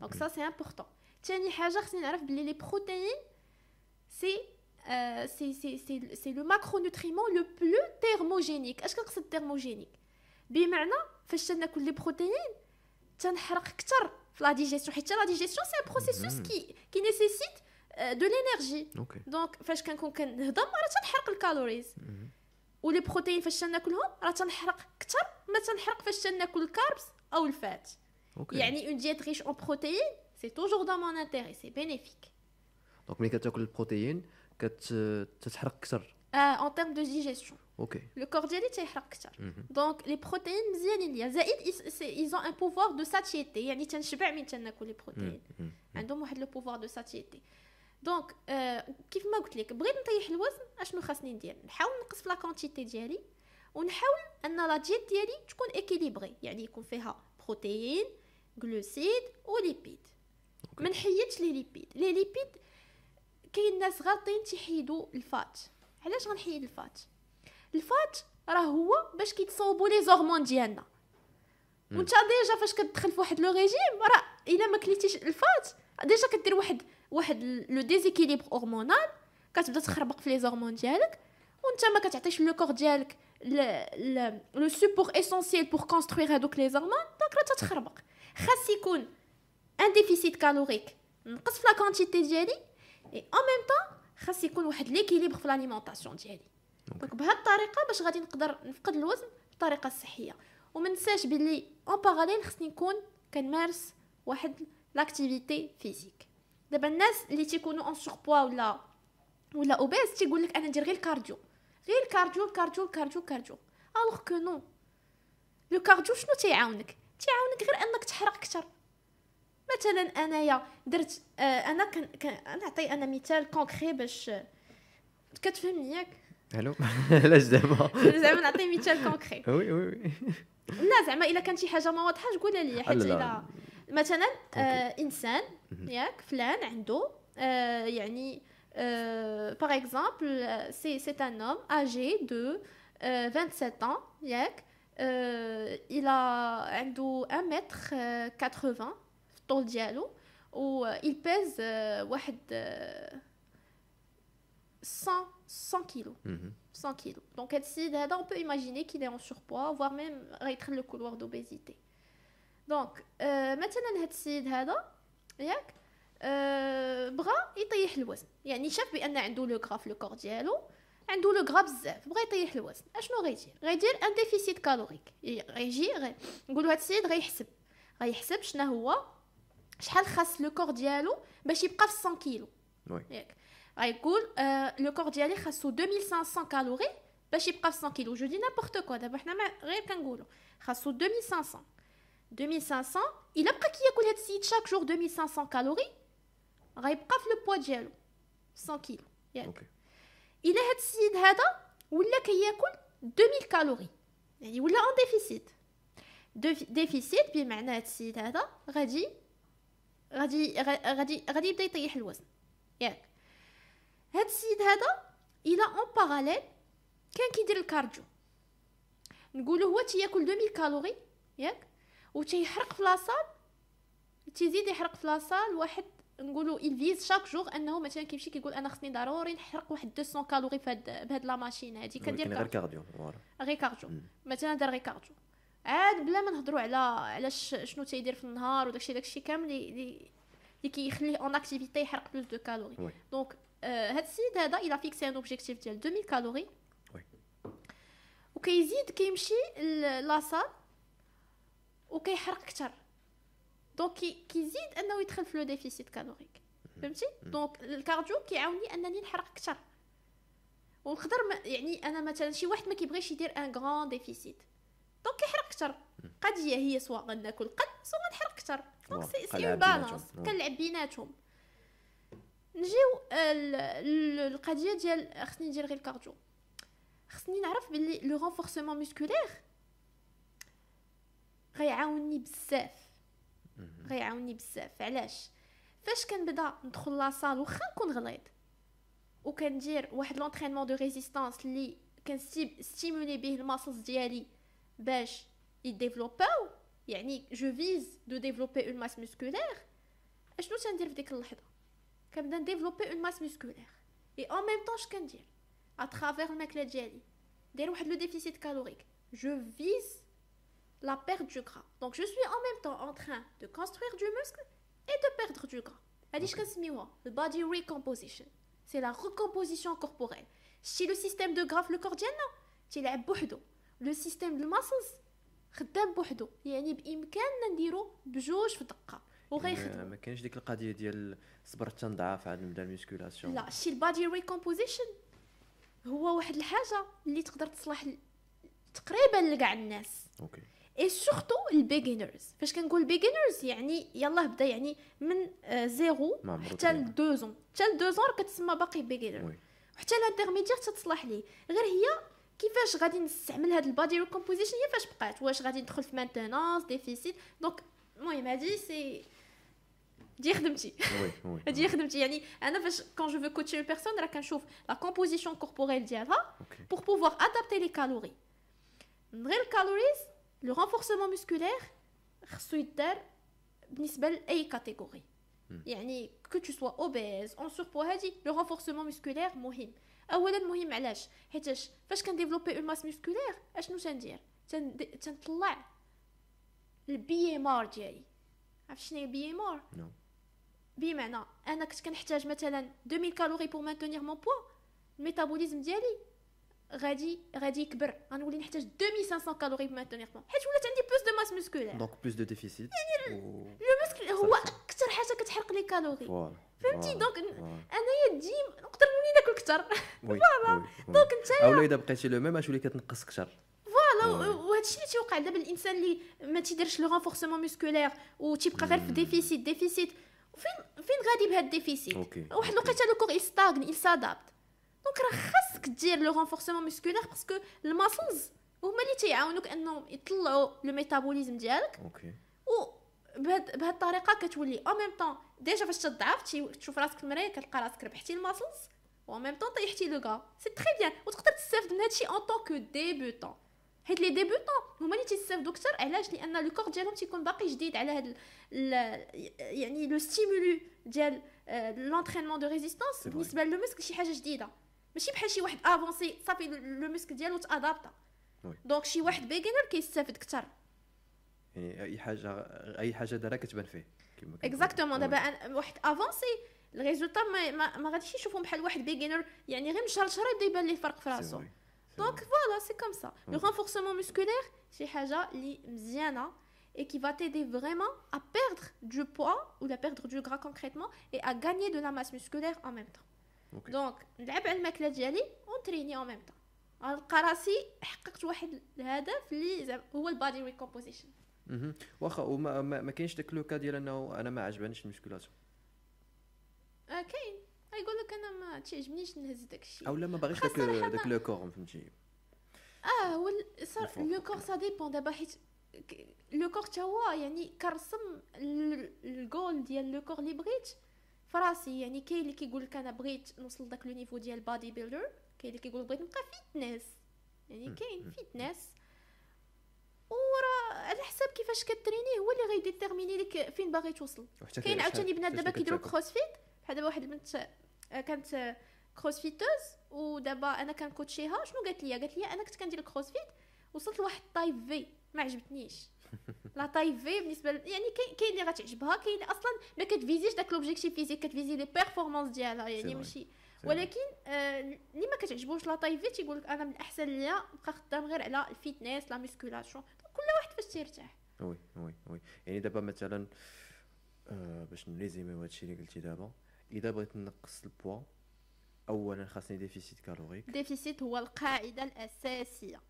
donc ça c'est important. ثاني حاجة خصني نعرف بلي les protéines c'est le macronutriment le plus thermogénique. اش كنقصد thermogénique؟ بمعنى فاش تناكل les protéines تنحرق اكثر في la digestion، حيت la digestion c'est un processus qui nécessite de l'énergie. Donc فاش كنكون كنهضم راه تنحرق ال calories، و les protéines فاش تناكلهم راه تنحرق اكثر ما تنحرق فاش تناكل ال carbs او ال fat. يعني une diète riche en protéines c'est toujours dans mon intérêt، c'est bénéfique. donc ملي كتاكل البروتين كتحرق اكثر en termes de digestion. okay. le corps ديالي تيحرق اكثر. donc les protéines مزيانين ليا، زائد ils ont un pouvoir de satiété، يعني تنشبع من تناكل les protéines، عندهم واحد le pouvoir de satiété. donc كيف ما قلت لك بغيت نطيح الوزن، اشنو خاصني ندير؟ نحاول نقص في la quantité ديالي، ونحاول ان la diète ديالي تكون équilibrée، يعني يكون فيها protéines، glucides و lipides. ما نحيدش les lipides. les lipides كاين ناس غالطين تيحيدوا ال fat. علاش غنحيد ال fat؟ ال fat راه هو باش كيتصاوبوا les hormones ديالنا، وانت déjà فاش كتدخل في واحد le régime راه الا ما كليتيش ال fat déjà كدير واحد le déséquilibre hormonal، كتبدا تخربق في les hormones ديالك، وانت ما كتعطيش le corps ديالك le support essentiel pour construire هادوك les hormones، donc راه تتخربق. خاص يكون un déficit calorique، نقص في la quantité ديالي، et en même temps خاص يكون واحد l'équilibre في l'alimentation ديالي. donc بهاد الطريقة باش غادي نقدر نفقد الوزن بطريقة صحية. وما ننساش باللي en parallèle خصني نكون كنمارس واحد l'activité physique. دابا الناس اللي تيكونوا en surpoids ولا obèses تيقول لك انا ندير غير ال cardio، غير ال cardio ال cardio ال cardio ال cardio، alors que non. le cardio شنو تيعاونك؟ تيعاونك غير انك تحرق اكثر. مثلا انايا درت انا نعطي انا مثال concret باش كتفهمني ياك؟ الو علاش زعما زعما نعطي مثال concret. oui oui oui. لا زعما الا كان شي حاجة ما واضحاش قولها لي، حيت الا مثلا انسان ياك فلان عنده يعني par exemple c'est un homme âgé de 27 ans ياك، il a عنده 1 متر 80 في الطول ديالو، و il pèse واحد 100 كيلو، 100 كيلو. donc هاد السيد هذا on peut imaginer qu'il est en surpoids voire même غيدخل le couloir d'obésité. donc مثلا هاد السيد هذا ياك بغى يطيح الوزن، يعني شاف بان عنده le gras في le corps ديالو، عنده le gras بزاف، بغى يطيح الوزن. اشنو غيدير؟ غيدير un déficit calorique. غيجي نقولوا هاد السيد غيحسب شنو هو شحال خاص le corps ديالو باش يبقى في 100 كيلو ياك. غيقول le corps ديالي خاصو 2500 calories باش يبقى في 100 كيلو. je dis n'importe quoi، دابا حنا غير كنقولوا خاصو 2500. الا بقى كياكل هاد السيد chaque jour 2500 calories غيبقى في le poids ديالو 100 كيلو ياك. الا هاد السيد هذا ولا كياكل 2000 calories، يعني ولا en déficit. déficit بمعنى هاد السيد هذا غادي غادي غادي غادي يبدا يطيح الوزن ياك. هاد السيد هذا الى en parallèle كان كيدير ال cardio، نقولوا هو تياكل 2000 calories ياك، وتيحرق في la salle، تيزيد يحرق في la salle واحد، نقولوا il vise chaque jour انه مثلا كيمشي كيقول انا خصني ضروري نحرق واحد 200 calories بهاد la machine هادي. كندير غير cardio، voilà غير cardio مثلا دار غير cardio، عاد بلا ما نهضروا على شنو تيدير في النهار وداكشي كامل اللي كيخليه en activité يحرق plus de calories. donc هاد السيد هذا il a fixé un objectif ديال 2000 calories وكيزيد كيمشي la salle وكيحرق اكثر، donc كيزيد انه يدخل في le déficit calorique. فهمتي؟ donc ال cardio كيعاوني انني نحرق اكثر. ونقدر يعني انا مثلا شي واحد ما كيبغيش يدير un grand déficit، donc كيحرق اكثر. قضية هي soit غناكل قل soit غنحرق اكثر، donc c'est une balance كنلعب بيناتهم. نجيو القضية ديال خصني ندير غير ال cardio، خصني نعرف باللي le renforcement musculaire غيعاونني بزاف، غيعاونني بزاف. علاش؟ فاش كنبدا ندخل la salle واخا نكون غليظ وكندير واحد l'entraînement de résistance اللي كن stimuler به ال muscles ديالي باش يديفلوباو، يعني je vise de développer une masse musculaire. اشنو تندير في ديك اللحظة؟ كنبدا ن développer une masse musculaire et en même temps اش كندير à travers الماكلة ديالي؟ داير واحد le déficit calorique، je vise la perte du gras. Donc je suis en même temps en train de construire du muscle et de perdre du gras. هادي اش كنسميوها ال body recomposition، c'est la recomposition corporelle. شتي le système de gras في le corps ديالنا تيلعب بوحدو، le système de muscles خدام بوحدو، يعني بامكاننا نديرو بجوج في دقه وغيخدم. ما كاينش ديك القضية ديال صبر حتى نضعف عاد نبدا ال musculation. لا، شتي ال body recomposition هو واحد الحاجة اللي تقدر تصلح تقريبا لكاع الناس. okay، et surtout ال beginners. فاش كنقول beginners يعني يلاه بدا، يعني من zéro حتى ل 2 ans، حتى ل 2 ans كتسمى باقي beginner، وحتى l'intermédiaire تتصلح ليه. غير هي كيفاش غادي نستعمل هاد ال body recomposition هي فاش بقات، واش غادي ندخل في maintenance déficit. donc المهم هادي c'est دي خدمتي، هادي خدمتي. يعني انا فاش quand je veux coacher une personne راه كنشوف la composition corporelle ديالها pour pouvoir adapter les calories. من غير ال calories le renforcement musculaire خصو يدار بالنسبة لاي catégorie، يعني que tu sois obèse en surpoids هادي le renforcement musculaire مهم. اولا مهم علاش؟ حيتاش فاش كن développer une masse musculaire اشنو تندير؟ تنطلع ال BMR ديالي. عرفت شنو هي BMR؟ بمعنى انا كنت كنحتاج مثلا 2000 calories pour maintenir mon poids، ال métabolisme ديالي غادي يكبر، غنولي نحتاج 2500 calories pour maintenir mon، حيت ولات عندي plus de masse musculaire. donc plus de déficit. يعني le muscle هو اكثر حاجة كتحرق les calories، فهمتي؟ donc انايا ديما نقدر نولي ناكل اكثر. voilà. donc انت اولا اذا بقيتي le même تولي كتنقص اكثر. voilà. وهذا الشيء اللي تيوقع دابا الانسان اللي ما تيديرش le renforcement musculaire وتيبقى غير في déficit déficit، فين غادي بهاد ال déficit؟ واحد الوقيته le corps il stagne، il s'adapte. donc راه خاصك دير le renforcement musculaire parce que ال muscles هما اللي تيعاونوك انهم يطلعوا le métabolisme ديالك. okay. و بهاد الطريقة كتولي en même temps déjà فاش تضعف تشوف راسك في المراية كتلقى راسك ربحتي ال muscles و en même temps طيحتي le gras، c'est très bien. وتقدر تستافد من هادشي en tant que débutant، حيت les débutants هما اللي تيستافدوا اكثر. علاش؟ لان le corps ديالهم تيكون باقي جديد على هاد يعني le stimulus ديال l'entraînement de résistance. بالنسبة le muscle شي حاجة جديدة، ماشي بحال شي واحد avancé صافي le muscle ديالو t'adapta. donc شي واحد beginner كيستافد اكثر. يعني اي حاجة دارها كتبان فيه. exactement. دابا واحد avancé ال résultat ما غاديش يشوفهم بحال واحد beginner، يعني غير من شهر لشهر يبدا يبان ليه الفرق في راسو. donc voilà، c'est comme ça. le renforcement musculaire شي حاجة اللي مزيانه et qui va t'aider vraiment à perdre du poids ou à perdre du gras concrètement et à gagner de la masse musculaire en même temps. Okay. Donc نلعب على الماكلة ديالي ونتريني en même temps. غنلقى راسي حققت واحد الهدف اللي هو ال body recomposition. واخا وما ما كاينش داك le cas ديال انه انا ما عجبانيش ال musculation؟ كاين يقول لك انا ما تعجبنيش نهز داك الشيء، او لا ما باغيش داك le corps، فهمتي؟ هو le corps ça dépend دابا، حيت le corps تا هو يعني كرسم الجول ديال le corps اللي بغيت فراسي. يعني كاين اللي كيقول لك انا بغيت نوصل داك le niveau ديال bodybuilder، كاين اللي كيقول بغيت نبقى fitness، يعني كاين fitness. وراه على حساب كيفاش كتريني هو اللي غي déterminer لك فين باغي توصل. كاين عاوتاني بنات دابا كيديروا CrossFit، بحال دابا واحد البنت كانت crossfiteuse ودابا انا كنكوتشيها. شنو قالت لي؟ قالت لي انا كنت كندير CrossFit وصلت لواحد taille V ما عجبتنيش la taille V بالنسبة يعني كاين اللي غتعجبها، كاين اللي اصلا ما كتفيزيش داك l'objectif physique، كتفيزي les performances ديالها يعني ماشي. ولكن اللي ما كتعجبوش la taille V تيقول لك انا من الاحسن ليا نبقى خدام غير على ال fitness la musculation. كل واحد فاش تيرتاح. oui oui oui. يعني دابا مثلا باش نريزيميو هادشي اللي قلتي دابا، اذا بغيت نقص البوا اولا خاصني déficit calorique. déficit هو القاعدة الاساسية.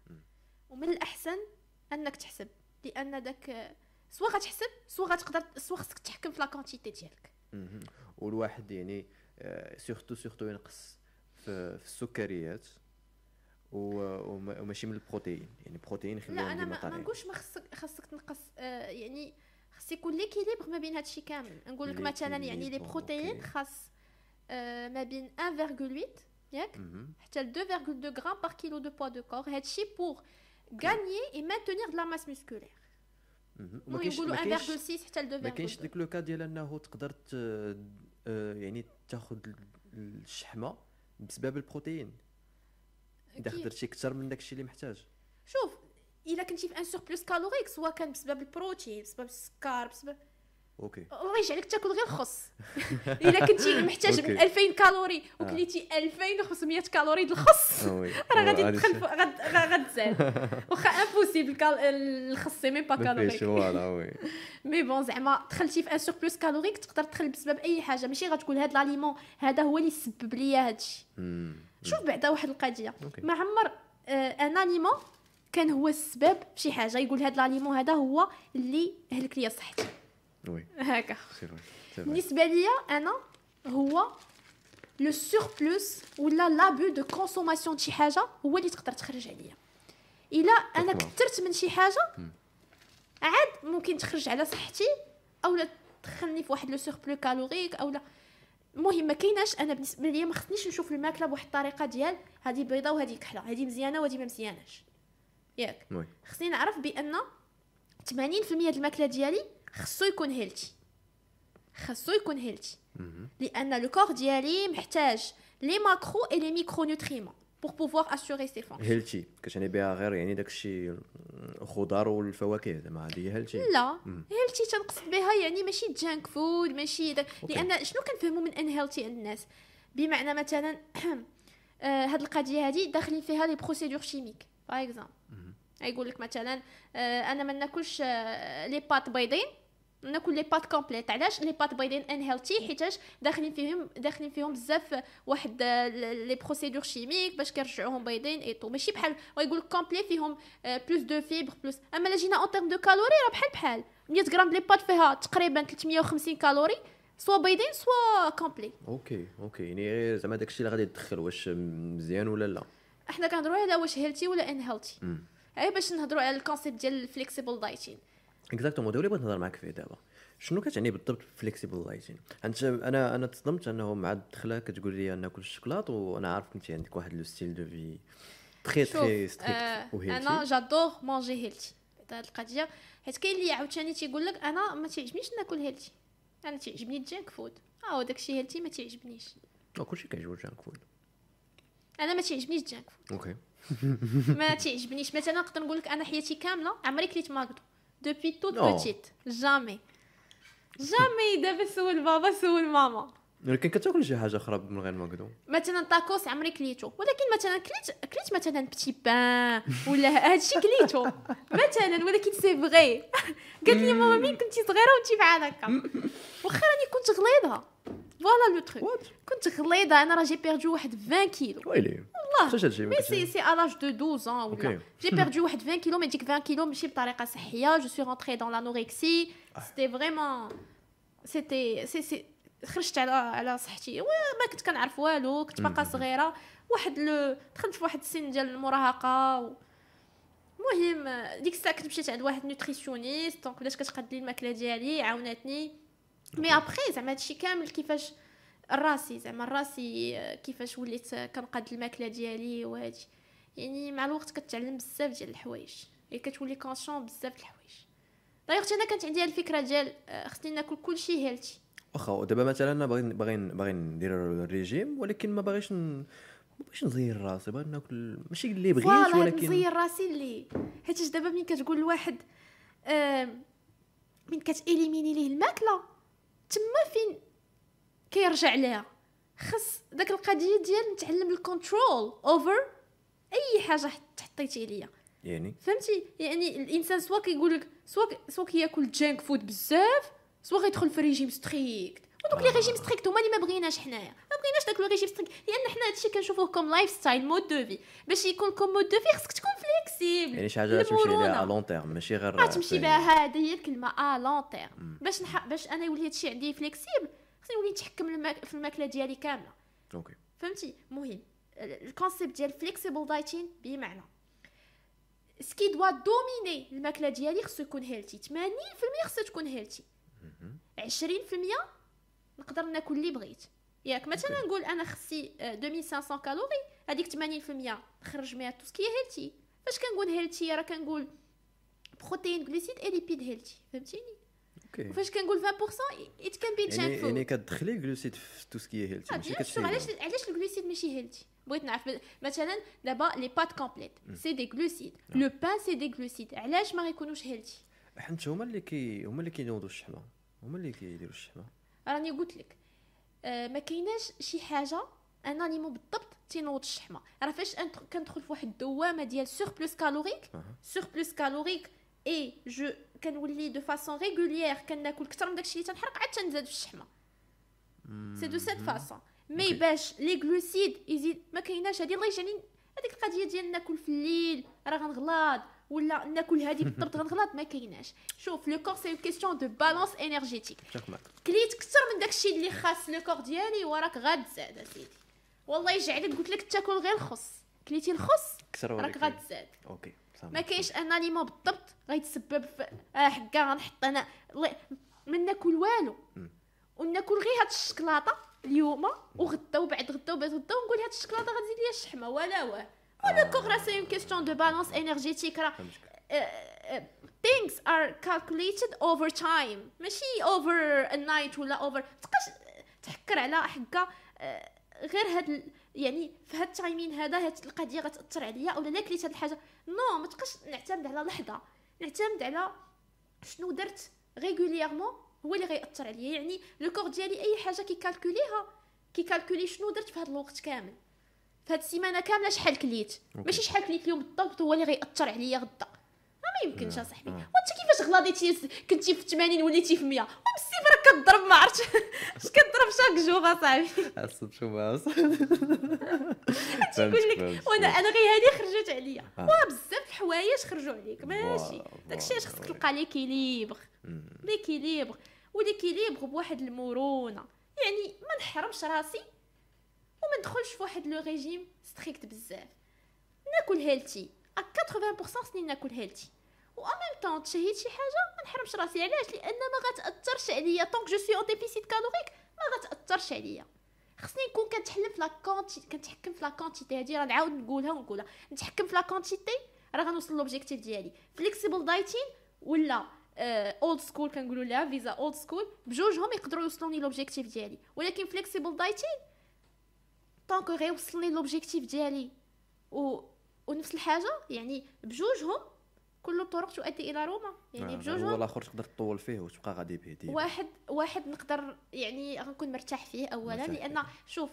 ومن الاحسن انك تحسب، لان داك soit غتحسب soit غتقدر soit خصك تحكم في la quantité ديالك. والواحد يعني surtout ينقص في السكريات وماشي من البروتين، يعني بروتين خلينا. لا انا ما نقولش ما خصك تنقص، يعني خص يكون l'équilibre ما بين هادشي كامل. نقول لك مثلا يعني les protéines خاص ما بين 1.8 ياك حتى 2.2 grammes par kilo de poids de corps، هادشي pour gagner et maintenir de la masse musculaire. وما يقولوا 1.6 حتى ل 2.2. ما كاينش ديك le cas ديال انه تقدر يعني تاخذ الشحمه بسبب البروتين اذا خدرتي اكثر من داكشي اللي محتاج. شوف الا كنتي في un surplus calorique، سواء كان بسبب البروتين، بسبب السكر، بسبب okay الله يجعلك تاكل غير الخص. الا كنتي محتاج من 2000 calories وكليتي 2500 calories د الخص، راه غادي تدخل غتزاد. واخا impossible الخص même pas calorique. voilà oui. mais bon زعما دخلتي في un surplus calorique تقدر تدخل بسبب اي حاجة، ماشي غتقول هاد l'aliment هذا هو اللي سبب ليا هادشي. شوف بعدا واحد القضية، ما عمر un aliment كان هو السبب في شي حاجة يقول هاد l'aliment هذا هو اللي هلك ليا صحتي. oui هكا بالنسبة ليا انا هو le surplus ولا l'abus de consommation شي حاجة هو اللي تقدر تخرج عليا. الا انا كثرت من شي حاجة عاد ممكن تخرج على صحتي او لا تدخلني في واحد le surplus calorique او لا. المهم ما كايناش. انا بالنسبة ليا ما خصنيش نشوف الماكلة بواحد الطريقة ديال هذه بيضة وهذه كحلة، هذه مزيانه وهذه ما مزياناش، ياك. خصني نعرف بان 80% ديال الماكلة ديالي خصو يكون healthy، خصو يكون healthy، لان le corps ديالي محتاج les macro et les micronutriments pour pouvoir assurer ses fonctions. healthy كتعني بها غير يعني داكشي الخضار والفواكه، زعما هذه healthy؟ لا، healthy تنقصد بها يعني ماشي junk food، ماشي لان شنو كنفهموا من unhealthy عند الناس؟ بمعنى مثلا هاد القضية هذه داخلين فيها les procédures chimiques par exemple. يقول لك مثلا انا ما ناكلش les pâtes بيضين، ناكل les pâtes complètes. علاش les pâtes بيضين unhealthy؟ حيتاش داخلين فيهم بزاف واحد les procédures chimiques باش كيرجعوهم بيضين et tout. ماشي بحال ويقول لك complet فيهم plus de fibres plus. اما لا جينا en termes de calories راه بحال 100 غرام les pâtes فيها تقريبا 350 calories، soit بيضين soit complet. okay يعني غير زعما داكشي اللي غادي تدخل واش مزيان ولا لا. احنا كنهضروا على واش healthy ولا unhealthy، غير باش نهضروا على ال concept ديال ال flexible dieting. exactement، اللي بغيت نهضر معاك فيه دابا. شنو كتعني بالضبط flexible dieting؟ انت انا تصدمت انه مع الدخلة كتقول لي ناكل الشوكولاط، وانا عارف انت عندك واحد le style de vie très très strict و healthy. انا j'adore manger healthy هاد القضية، حيت كاين اللي عاوتاني تيقول لك انا ما تيعجبنيش ناكل healthy، انا تيعجبني ال junk food. داكشي healthy ما تيعجبنيش. كلشي كيعجبو ال junk food. انا ما تيعجبنيش ال junk food. okay. ما تيعجبنيش. مثلا نقدر نقول لك انا حياتي كاملة عمري كليت ماكدو depuis toute petite، jamais jamais. دابا سول بابا سول ماما. ولكن كتاكل شي حاجة اخرى من غير ماكدو؟ مثلا تاكوس عمري كليتو، ولكن مثلا كليت مثلا petit pain ولا هادشي كليتو مثلا، ولكن c'est vrai. قالت لي ماما مين كنتي صغيرة وانتي بحال هكا، واخا راني كنت غليظة. voilà le truc، كنت غليظة انا راه j'ai perdu واحد 20 كيلو. ويلي والله. mais c'est à l'âge de 12 ans ولا j'ai perdu واحد 20 كيلو. mais ديك 20 كيلو ماشي بطريقة صحية. je suis rentrée dans l'anorexie. c'était vraiment c'était c'est c'est خرجت على صحتي وما كنت كنعرف والو، كنت باقا صغيرة. واحد دخلت في واحد السن ديال المراهقة. المهم ديك الساعة كنت مشيت عند واحد nutritionniste، donc بدات كتقاد لي الماكلة ديالي، عاونتني. mais après زعما هادشي كامل كيفاش راسي زعما راسي كيفاش وليت كنقاد الماكلة ديالي وهادي. يعني مع الوقت كتعلم بزاف ديال الحوايج، يعني كتولي conscient بزاف د الحوايج. دايوغ انا كانت عندي الفكرة ديال خصني ناكل كلشي healthy. واخا دابا مثلا انا باغي ندير الريجيم، ولكن ما باغيش نزير راسي، باغي ناكل ماشي اللي بغيت، ولكن نزير راسي اللي حيت دابا ملي كتقول لواحد من كت éliminer ليه الماكلة تما فين كيرجع ليها. خص داك القضية ديال نتعلم ال control over اي حاجة تحطيتي ليا، يعني فهمتي. يعني الانسان soit كيقول لك soit كياكل junk food بزاف، soit غيدخل في régime strict. ودوك les régimes stricts هما اللي ما بغيناش حنايا، ما بغيناش داك le régime strict، لان حنا هادشي كنشوفوه comme lifestyle mode de vie. باش يكون comme mode de vie خصك تكون flexible، يعني شي حاجة تمشي ليها à long terme، ماشي غير تمشي بها. هذه هي الكلمة à long terme. باش انا يولي هادشي عندي flexible خصني نولي نتحكم في الماكلة ديالي كاملة. okay فهمتي. المهم ال concept ديال flexible dieting بمعنى ce qui doit dominer الماكلة ديالي خصو يكون healthy. 80% خصها تكون healthy، 20% نقدر ناكل اللي بغيت. ياك مثلا نقول انا خصي 2500 calories، هذيك 80% نخرج منها tout ce qui est healthy. فاش كنقول healthy راه كنقول protéines، glucides et lipides healthy، فهمتيني. okay. وفاش كنقول 20% it can be junk food، يعني كتدخلي glucides في tout ce qui est healthy، ماشي كتشري. علاش ال glucides ماشي healthy؟ بغيت نعرف مثلا دابا les pâtes complètes c'est des glucides، le pain c'est des glucides، علاش ما غيكونوش healthy؟ حيت هما اللي كينوضوا الشحمه، هما اللي كيديروا الشحمه. راني قلت لك ما كايناش شي حاجة un aliment بالضبط تينوض الشحمه. راه فاش كندخل في واحد الدوامة ديال surplus calorique، surplus calorique et je كنولي de façon régulière كناكل اكثر من داكشي اللي تنحرق، عاد تنزاد في الشحمه. c'est de cette façon. mais باش les glucides يزيد ما كايناش هادي. الله يجعلني هذيك القضية ديال ناكل في الليل راه غنغلاض، ولا ناكل هادي بالضبط غنغلاض، ما كايناش. شوف le corps c'est une question de balance énergétique. كليت اكثر من داكشي اللي خاص le corps ديالي وراك غتزاد اسيدي. والله يجعلك قلت لك تاكل غير الخص، كليتي الخص راك غتزاد. okay ما كاينش un aliment بالضبط غيتسبب في حكا غنحط انا ما ناكل والو وناكل غير هاد الشكلاطه اليوم وغدا وبعد غدا وبعد غدا ونقول هاد الشكلاطه غتزيد ليا الشحمه ولا واه. le corps راه c'est une question de balance énergétique. راه things are calculated over time، ماشي over a night ولا over. تبقاش تحكر على حكا غير هاد يعني في هاد ال timing هذا هاد القضية غتاثر عليا اولا لا كليت هاد الحاجة. non، ما تبقاش نعتمد على لحظة، نعتمد على شنو درت régulièrement هو اللي غيأثر عليا. يعني le corps ديالي اي حاجة كي calculer ها كي calculer شنو درت في هاد الوقت كامل. في هاد السيمانة كاملة شحال كليت، ماشي شحال كليت اليوم بالضبط هو اللي غيأثر عليا غدا. ما يمكنش اصاحبي. وانت كيفاش غلاضيتي؟ كنتي في 80 وليتي في 100، وبالسيف راك كضرب ما عرفتش اش كضرب chaque jour اصاحبي. عصب شو ما تيقول لك وانا انا غير هادي خرجت عليا. وبزاف الحوايج خرجوا عليك، ماشي داكشي علاش خصك تلقى l'équilibre، l'équilibre و l'équilibre بواحد المرونه، يعني ما نحرمش راسي وما ندخلش في واحد le régime strict بزاف. ناكل healthy 80%، خصني ناكل healthy و en même temps تشهيت شي حاجة ما نحرمش راسي. علاش؟ لان ما غتاثرش عليا tant que je suis en déficit calorique، ما غتاثرش عليا. خصني نكون كنتحلم في la quantité، كنتحكم في la quantité. هادي راه نعاود نقولها ونقولها، نتحكم في la quantité راه غنوصل l'objectif ديالي. flexible dieting ولا old school، كنقولوا لها فيزا old school، بجوجهم يقدروا يوصلوني l'objectif ديالي. ولكن flexible dieting tant que غيوصلني l'objectif ديالي ونفس الحاجه، يعني بجوجهم كل الطرق تؤدي الى روما. يعني بجوجهم هو الاخر تقدر تطول فيه وتبقى غادي به ديما. واحد نقدر يعني غنكون مرتاح فيه اولا، لان شوف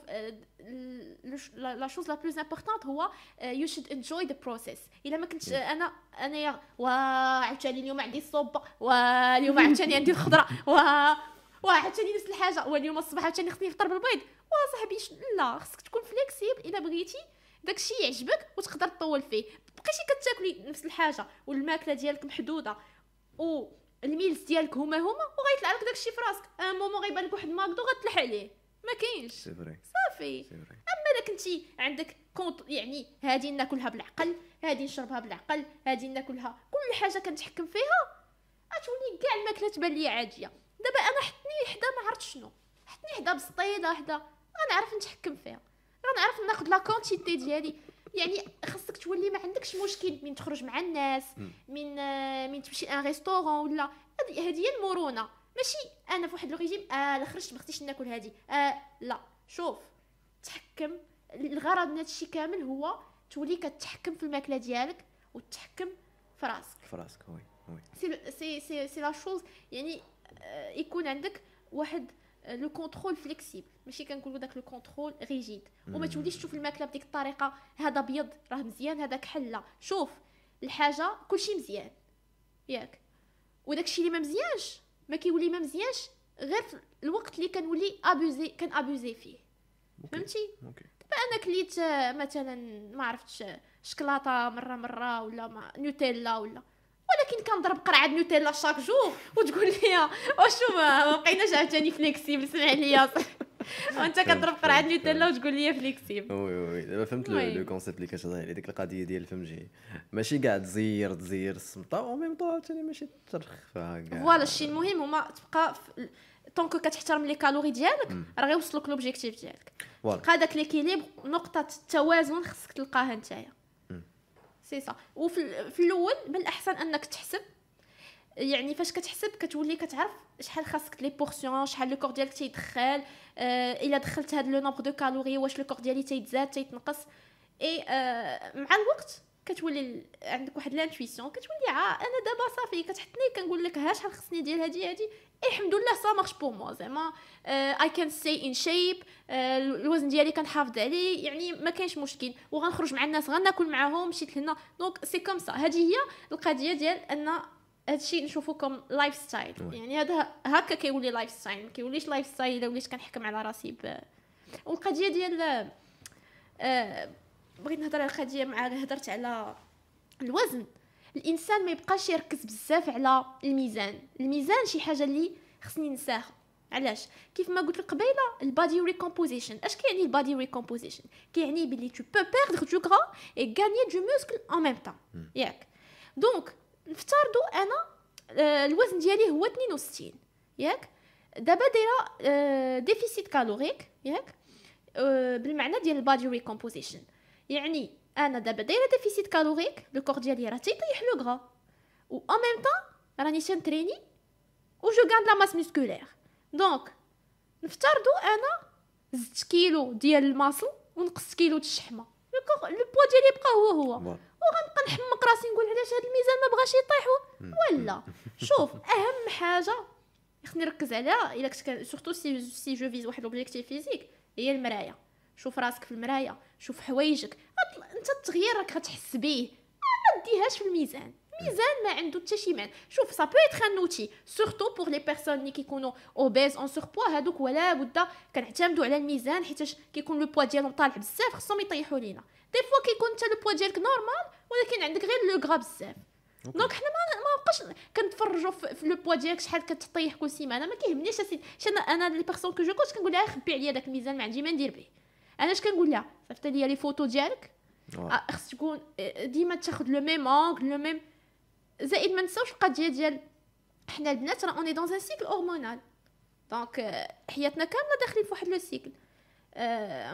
la chose la plus importante هو you should enjoy the process. الا ما كنتش انا انايا وعاوتاني اليوم عندي الصوبه، واليوم عاوتاني عندي الخضره، وعاوتاني نفس الحاجه، واليوم الصباح عاوتاني خصني نفطر بالبيض، وصاحبي لا، خصك تكون flexible الا بغيتي داكشي يعجبك وتقدر تطول فيه. بقيتي كتاكلي نفس الحاجة والماكله ديالك محدودة وال meals ديالك هما هما، وغيطلع لك داكشي في راسك un moment غيبان لك واحد ماكدو غتلح عليه، ما كاينش صافي. اما الا كنتي عندك compte، يعني هادي ناكلها بالعقل، هادي نشربها بالعقل، هادي ناكلها، كل حاجة كنتحكم فيها، غتولي كاع الماكلة تبان لي عادية. دابا انا حطني حدا ما عرفت شنو، حطني حدا بسطيله حدا، غنعرف نتحكم فيها، غنعرف ناخذ la quantité ديالي. يعني خاصك تولي ما عندكش مشكل من تخرج مع الناس، من تمشي un restaurant ولا هذه هي المرونه. ماشي انا في واحد le régime لا خرجت ما خصنيش ناكل هذه، لا. شوف تحكم، الغرض من هادشي كامل هو تولي كتحكم في الماكلة ديالك وتحكم في راسك، في راسك. oui oui c'est c'est c'est la chose، يعني يكون عندك واحد le contrôle flexible، ماشي كنقولوا داك le contrôle rigide. وما توليش تشوف الماكلة بديك الطريقة، هذا ابيض راه مزيان، هذا كحل، لا. شوف الحاجة كلشي مزيان ياك، وداك الشيء اللي ما مزيانش ما كيولي ما مزيانش غير في الوقت اللي كنولي abuser، كن abuser فيه. فهمتي؟ دابا انا كليت مثلا ما عرفتش شكلاطه مرة مرة ولا ما نوتيلا ولا، ولكن كنضرب قرعه نوتيلا chaque jour وتقول لي وشو ما بقيناش عاوتاني flexible. سمع لي، وانت كضرب قرعه نوتيلا وتقول لي flexible. oui oui، دابا فهمت le concept اللي كتهضر عليه، ديك القضية ديال فهمتي ماشي كاع تزير تزير السمطه و même temps عاوتاني ماشي ترخفها كاع. voilà الشيء المهم هما تبقى tant que كتحترم les calories ديالك راه غيوصلوك l'objectif ديالك. تلقى داك l'équilibre، نقطة التوازن خصك تلقاها نتايا، c'est ça. وفي الاول من الاحسن انك تحسب، يعني فاش كتحسب كتولي كتعرف شحال خاصك les portions، شحال le corps ديالك تيدخل، الا دخلت هاد le nombre de calories واش le corps ديالي تيتزاد تيتنقص. et مع الوقت كتولي عندك واحد l'intuition، كتولي انا دابا صافي كتحطني كنقول لك ها شحال خصني ديال هادي هادي، اي الحمد لله ça marche pour moi، زعما I can stay in shape، الوزن ديالي كنحافظ عليه، يعني ما كاينش مشكل، وغنخرج مع الناس غناكل معاهم، مشيت لهنا، donc c'est comme ça. هذه هي القضية ديال ان هادشي نشوفو comme lifestyle، يعني هذا هكا كيولي lifestyle، ما كيوليش lifestyle الا وليت كنحكم على راسي. والقضية ديال بغيت نهضر على القضية مع هضرت على الوزن، الانسان ما يبقاش يركز بزاف على الميزان. الميزان شي حاجة اللي خصني ننساها. علاش؟ كيف ما قلت لك قبيلة ال body recomposition. اش كيعني ال body recomposition؟ كيعني بلي tu peux perdre du gras et gagner du muscle en même temps، ياك؟ donc نفترضوا انا الوزن ديالي هو 62، ياك؟ دابا دايرة déficit calorique، ياك؟ بالمعنى ديال ال body recomposition، يعني انا دابا دايرة déficit calorique، le corps ديالي راه تيطيح le gras و en même temps راني تنتريني و je gagne la masse musculaire. donc نفترضوا انا زدت كيلو ديال ال muscle ونقصت كيلو د الشحمه، le corps le poids ديالي يبقى هو هو، وغنبقى نحمق راسي نقول علاش هذا الميزان ما بغاش يطيح ولا. شوف اهم حاجة خصني نركز عليها الا كنت surtout si je vise واحد l'objectif physique هي المرايه. شوف راسك في المرايه، شوف حوايجك، انت التغيير راك غتحس به، ما ديهاش في الميزان. الميزان ما عنده حتى شي معنى. شوف ça peut être un outil surtout pour les personnes اللي كيكونوا obèses، en surpoids، هادوك ولا بد كنعتمدوا على الميزان، حيتاش كيكون le poids ديالهم طالع بزاف، خصهم يطيحوا لينا. des fois كيكون حتى le poids ديالك normal ولكن عندك غير le gras بزاف. donc حنا ما بقاش كنتفرجوا في le poids ديالك شحال كتطيح كل سيمانه، ما كيهمنيش اسيدي. انا les personnes que je coache كنقول لها خبي عليا داك الميزان، ما عندي ما ندير به. انا اش كنقول لها؟ صيفط لي les photos ديالك، خص تكون ديما تاخذ le même angle، le même. زائد ما نساوش القضية ديال حنا البنات راه on est dans un cycle hormonal، donc حياتنا كاملة داخلين في واحد le cycle.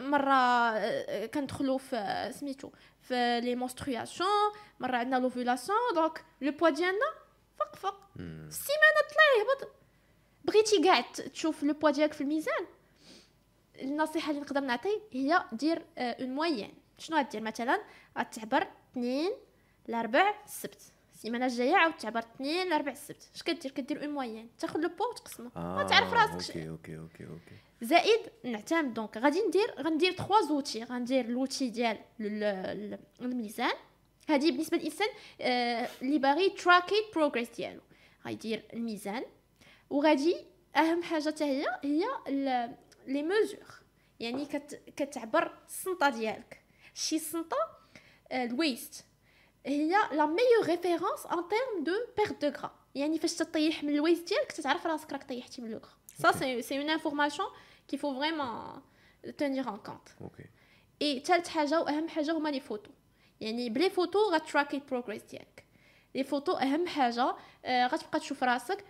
مرة كندخلوا في سميتو في les menstruations، مرة عندنا l'ovulation، donc le poids ديالنا فوق فوق السيمانة طلع يهبط. بغيتي كاع تشوف le poids ديالك في الميزان، النصيحة اللي نقدر نعطي هي دير une moyenne. شنو غدير؟ مثلا غتعبر 2 الاربع السبت، السيمانة الجاية عاود تعبر 2 الاربع السبت. اش كدير؟ كدير une moyenne، تاخذ le poids وتقسمو، تعرف راسك. okay. زائد نعتمد، donc غادي ندير غندير 3 outils. غندير l'outil ديال الميزان، هذه بالنسبة للانسان اللي باغي tracker progress ديالو، غيدير الميزان. وغادي اهم حاجة حتى هي les mesures، يعني كتعبر السنطه ديالك. شي سنطه ال waist هي la meilleure référence en termes de perte de gras، يعني فاش تطيح من ال waist ديالك تتعرف راسك راك طيحتي من le gras. ça c'est une information qu'il faut vraiment tenir en compte. Et ثالث حاجة واهم حاجة هما les photos، يعني ب les photos غتراكي ال progress ديالك. les photos اهم حاجه، غتبقى تشوف راسك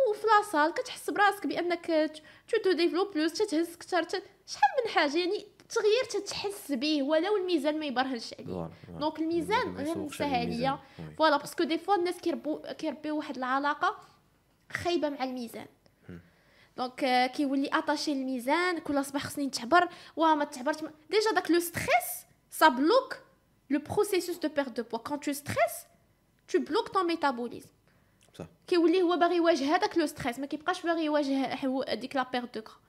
وفي la salle كتحس براسك بانك tu te développes plus، تتهز اكثر، شحال من حاجه، يعني التغيير تتحس به ولو الميزان ما يبرهنش عليه. donc الميزان غير نساها عليا، voilà، parce que des fois الناس كيربيو واحد العلاقة خايبة مع الميزان، donc كيولي attaché الميزان، كل صباح خصني نتعبر وما تعبرت، déjà داك le stress ça bloque le processus de perte de poids. quand tu stresses tu bloques ton métabolisme. صح. كيولي هو باغي يواجه هذاك le stress، ما كيبقاش باغي يواجه ديك la perte de gras.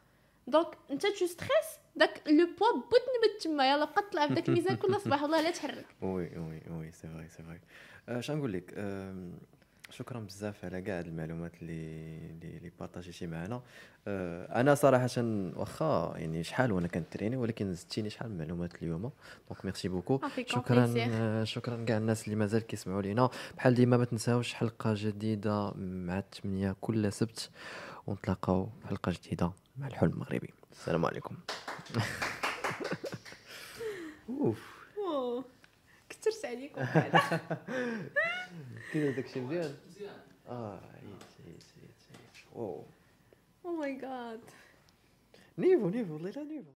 donc انت tu stresses، داك le poids بود نبت تما، يلا بقى تطلع في داك الميزان كل صباح، والله لا تحرك. oui، c'est vrai، c'est vrai. اش نقول لك، شكرا بزاف على كاع المعلومات اللي بارطاجيتي معنا. انا صراحة واخا يعني شحال وانا كنتريني، ولكن زدتيني شحال من المعلومات اليوم، donc merci beaucoup. شكرا شكرا كاع الناس اللي مازال كيسمعوا لينا. بحال ديما ما تنساوش حلقة جديدة مع 8 كل سبت، ونتلاقاو في حلقة جديدة مع الحلم المغربي. السلام عليكم. اوف كثرت عليكم. كذا داكشي مزيان. عييت عييت عييت. wow oh my God. niveau niveau، والله لا niveau.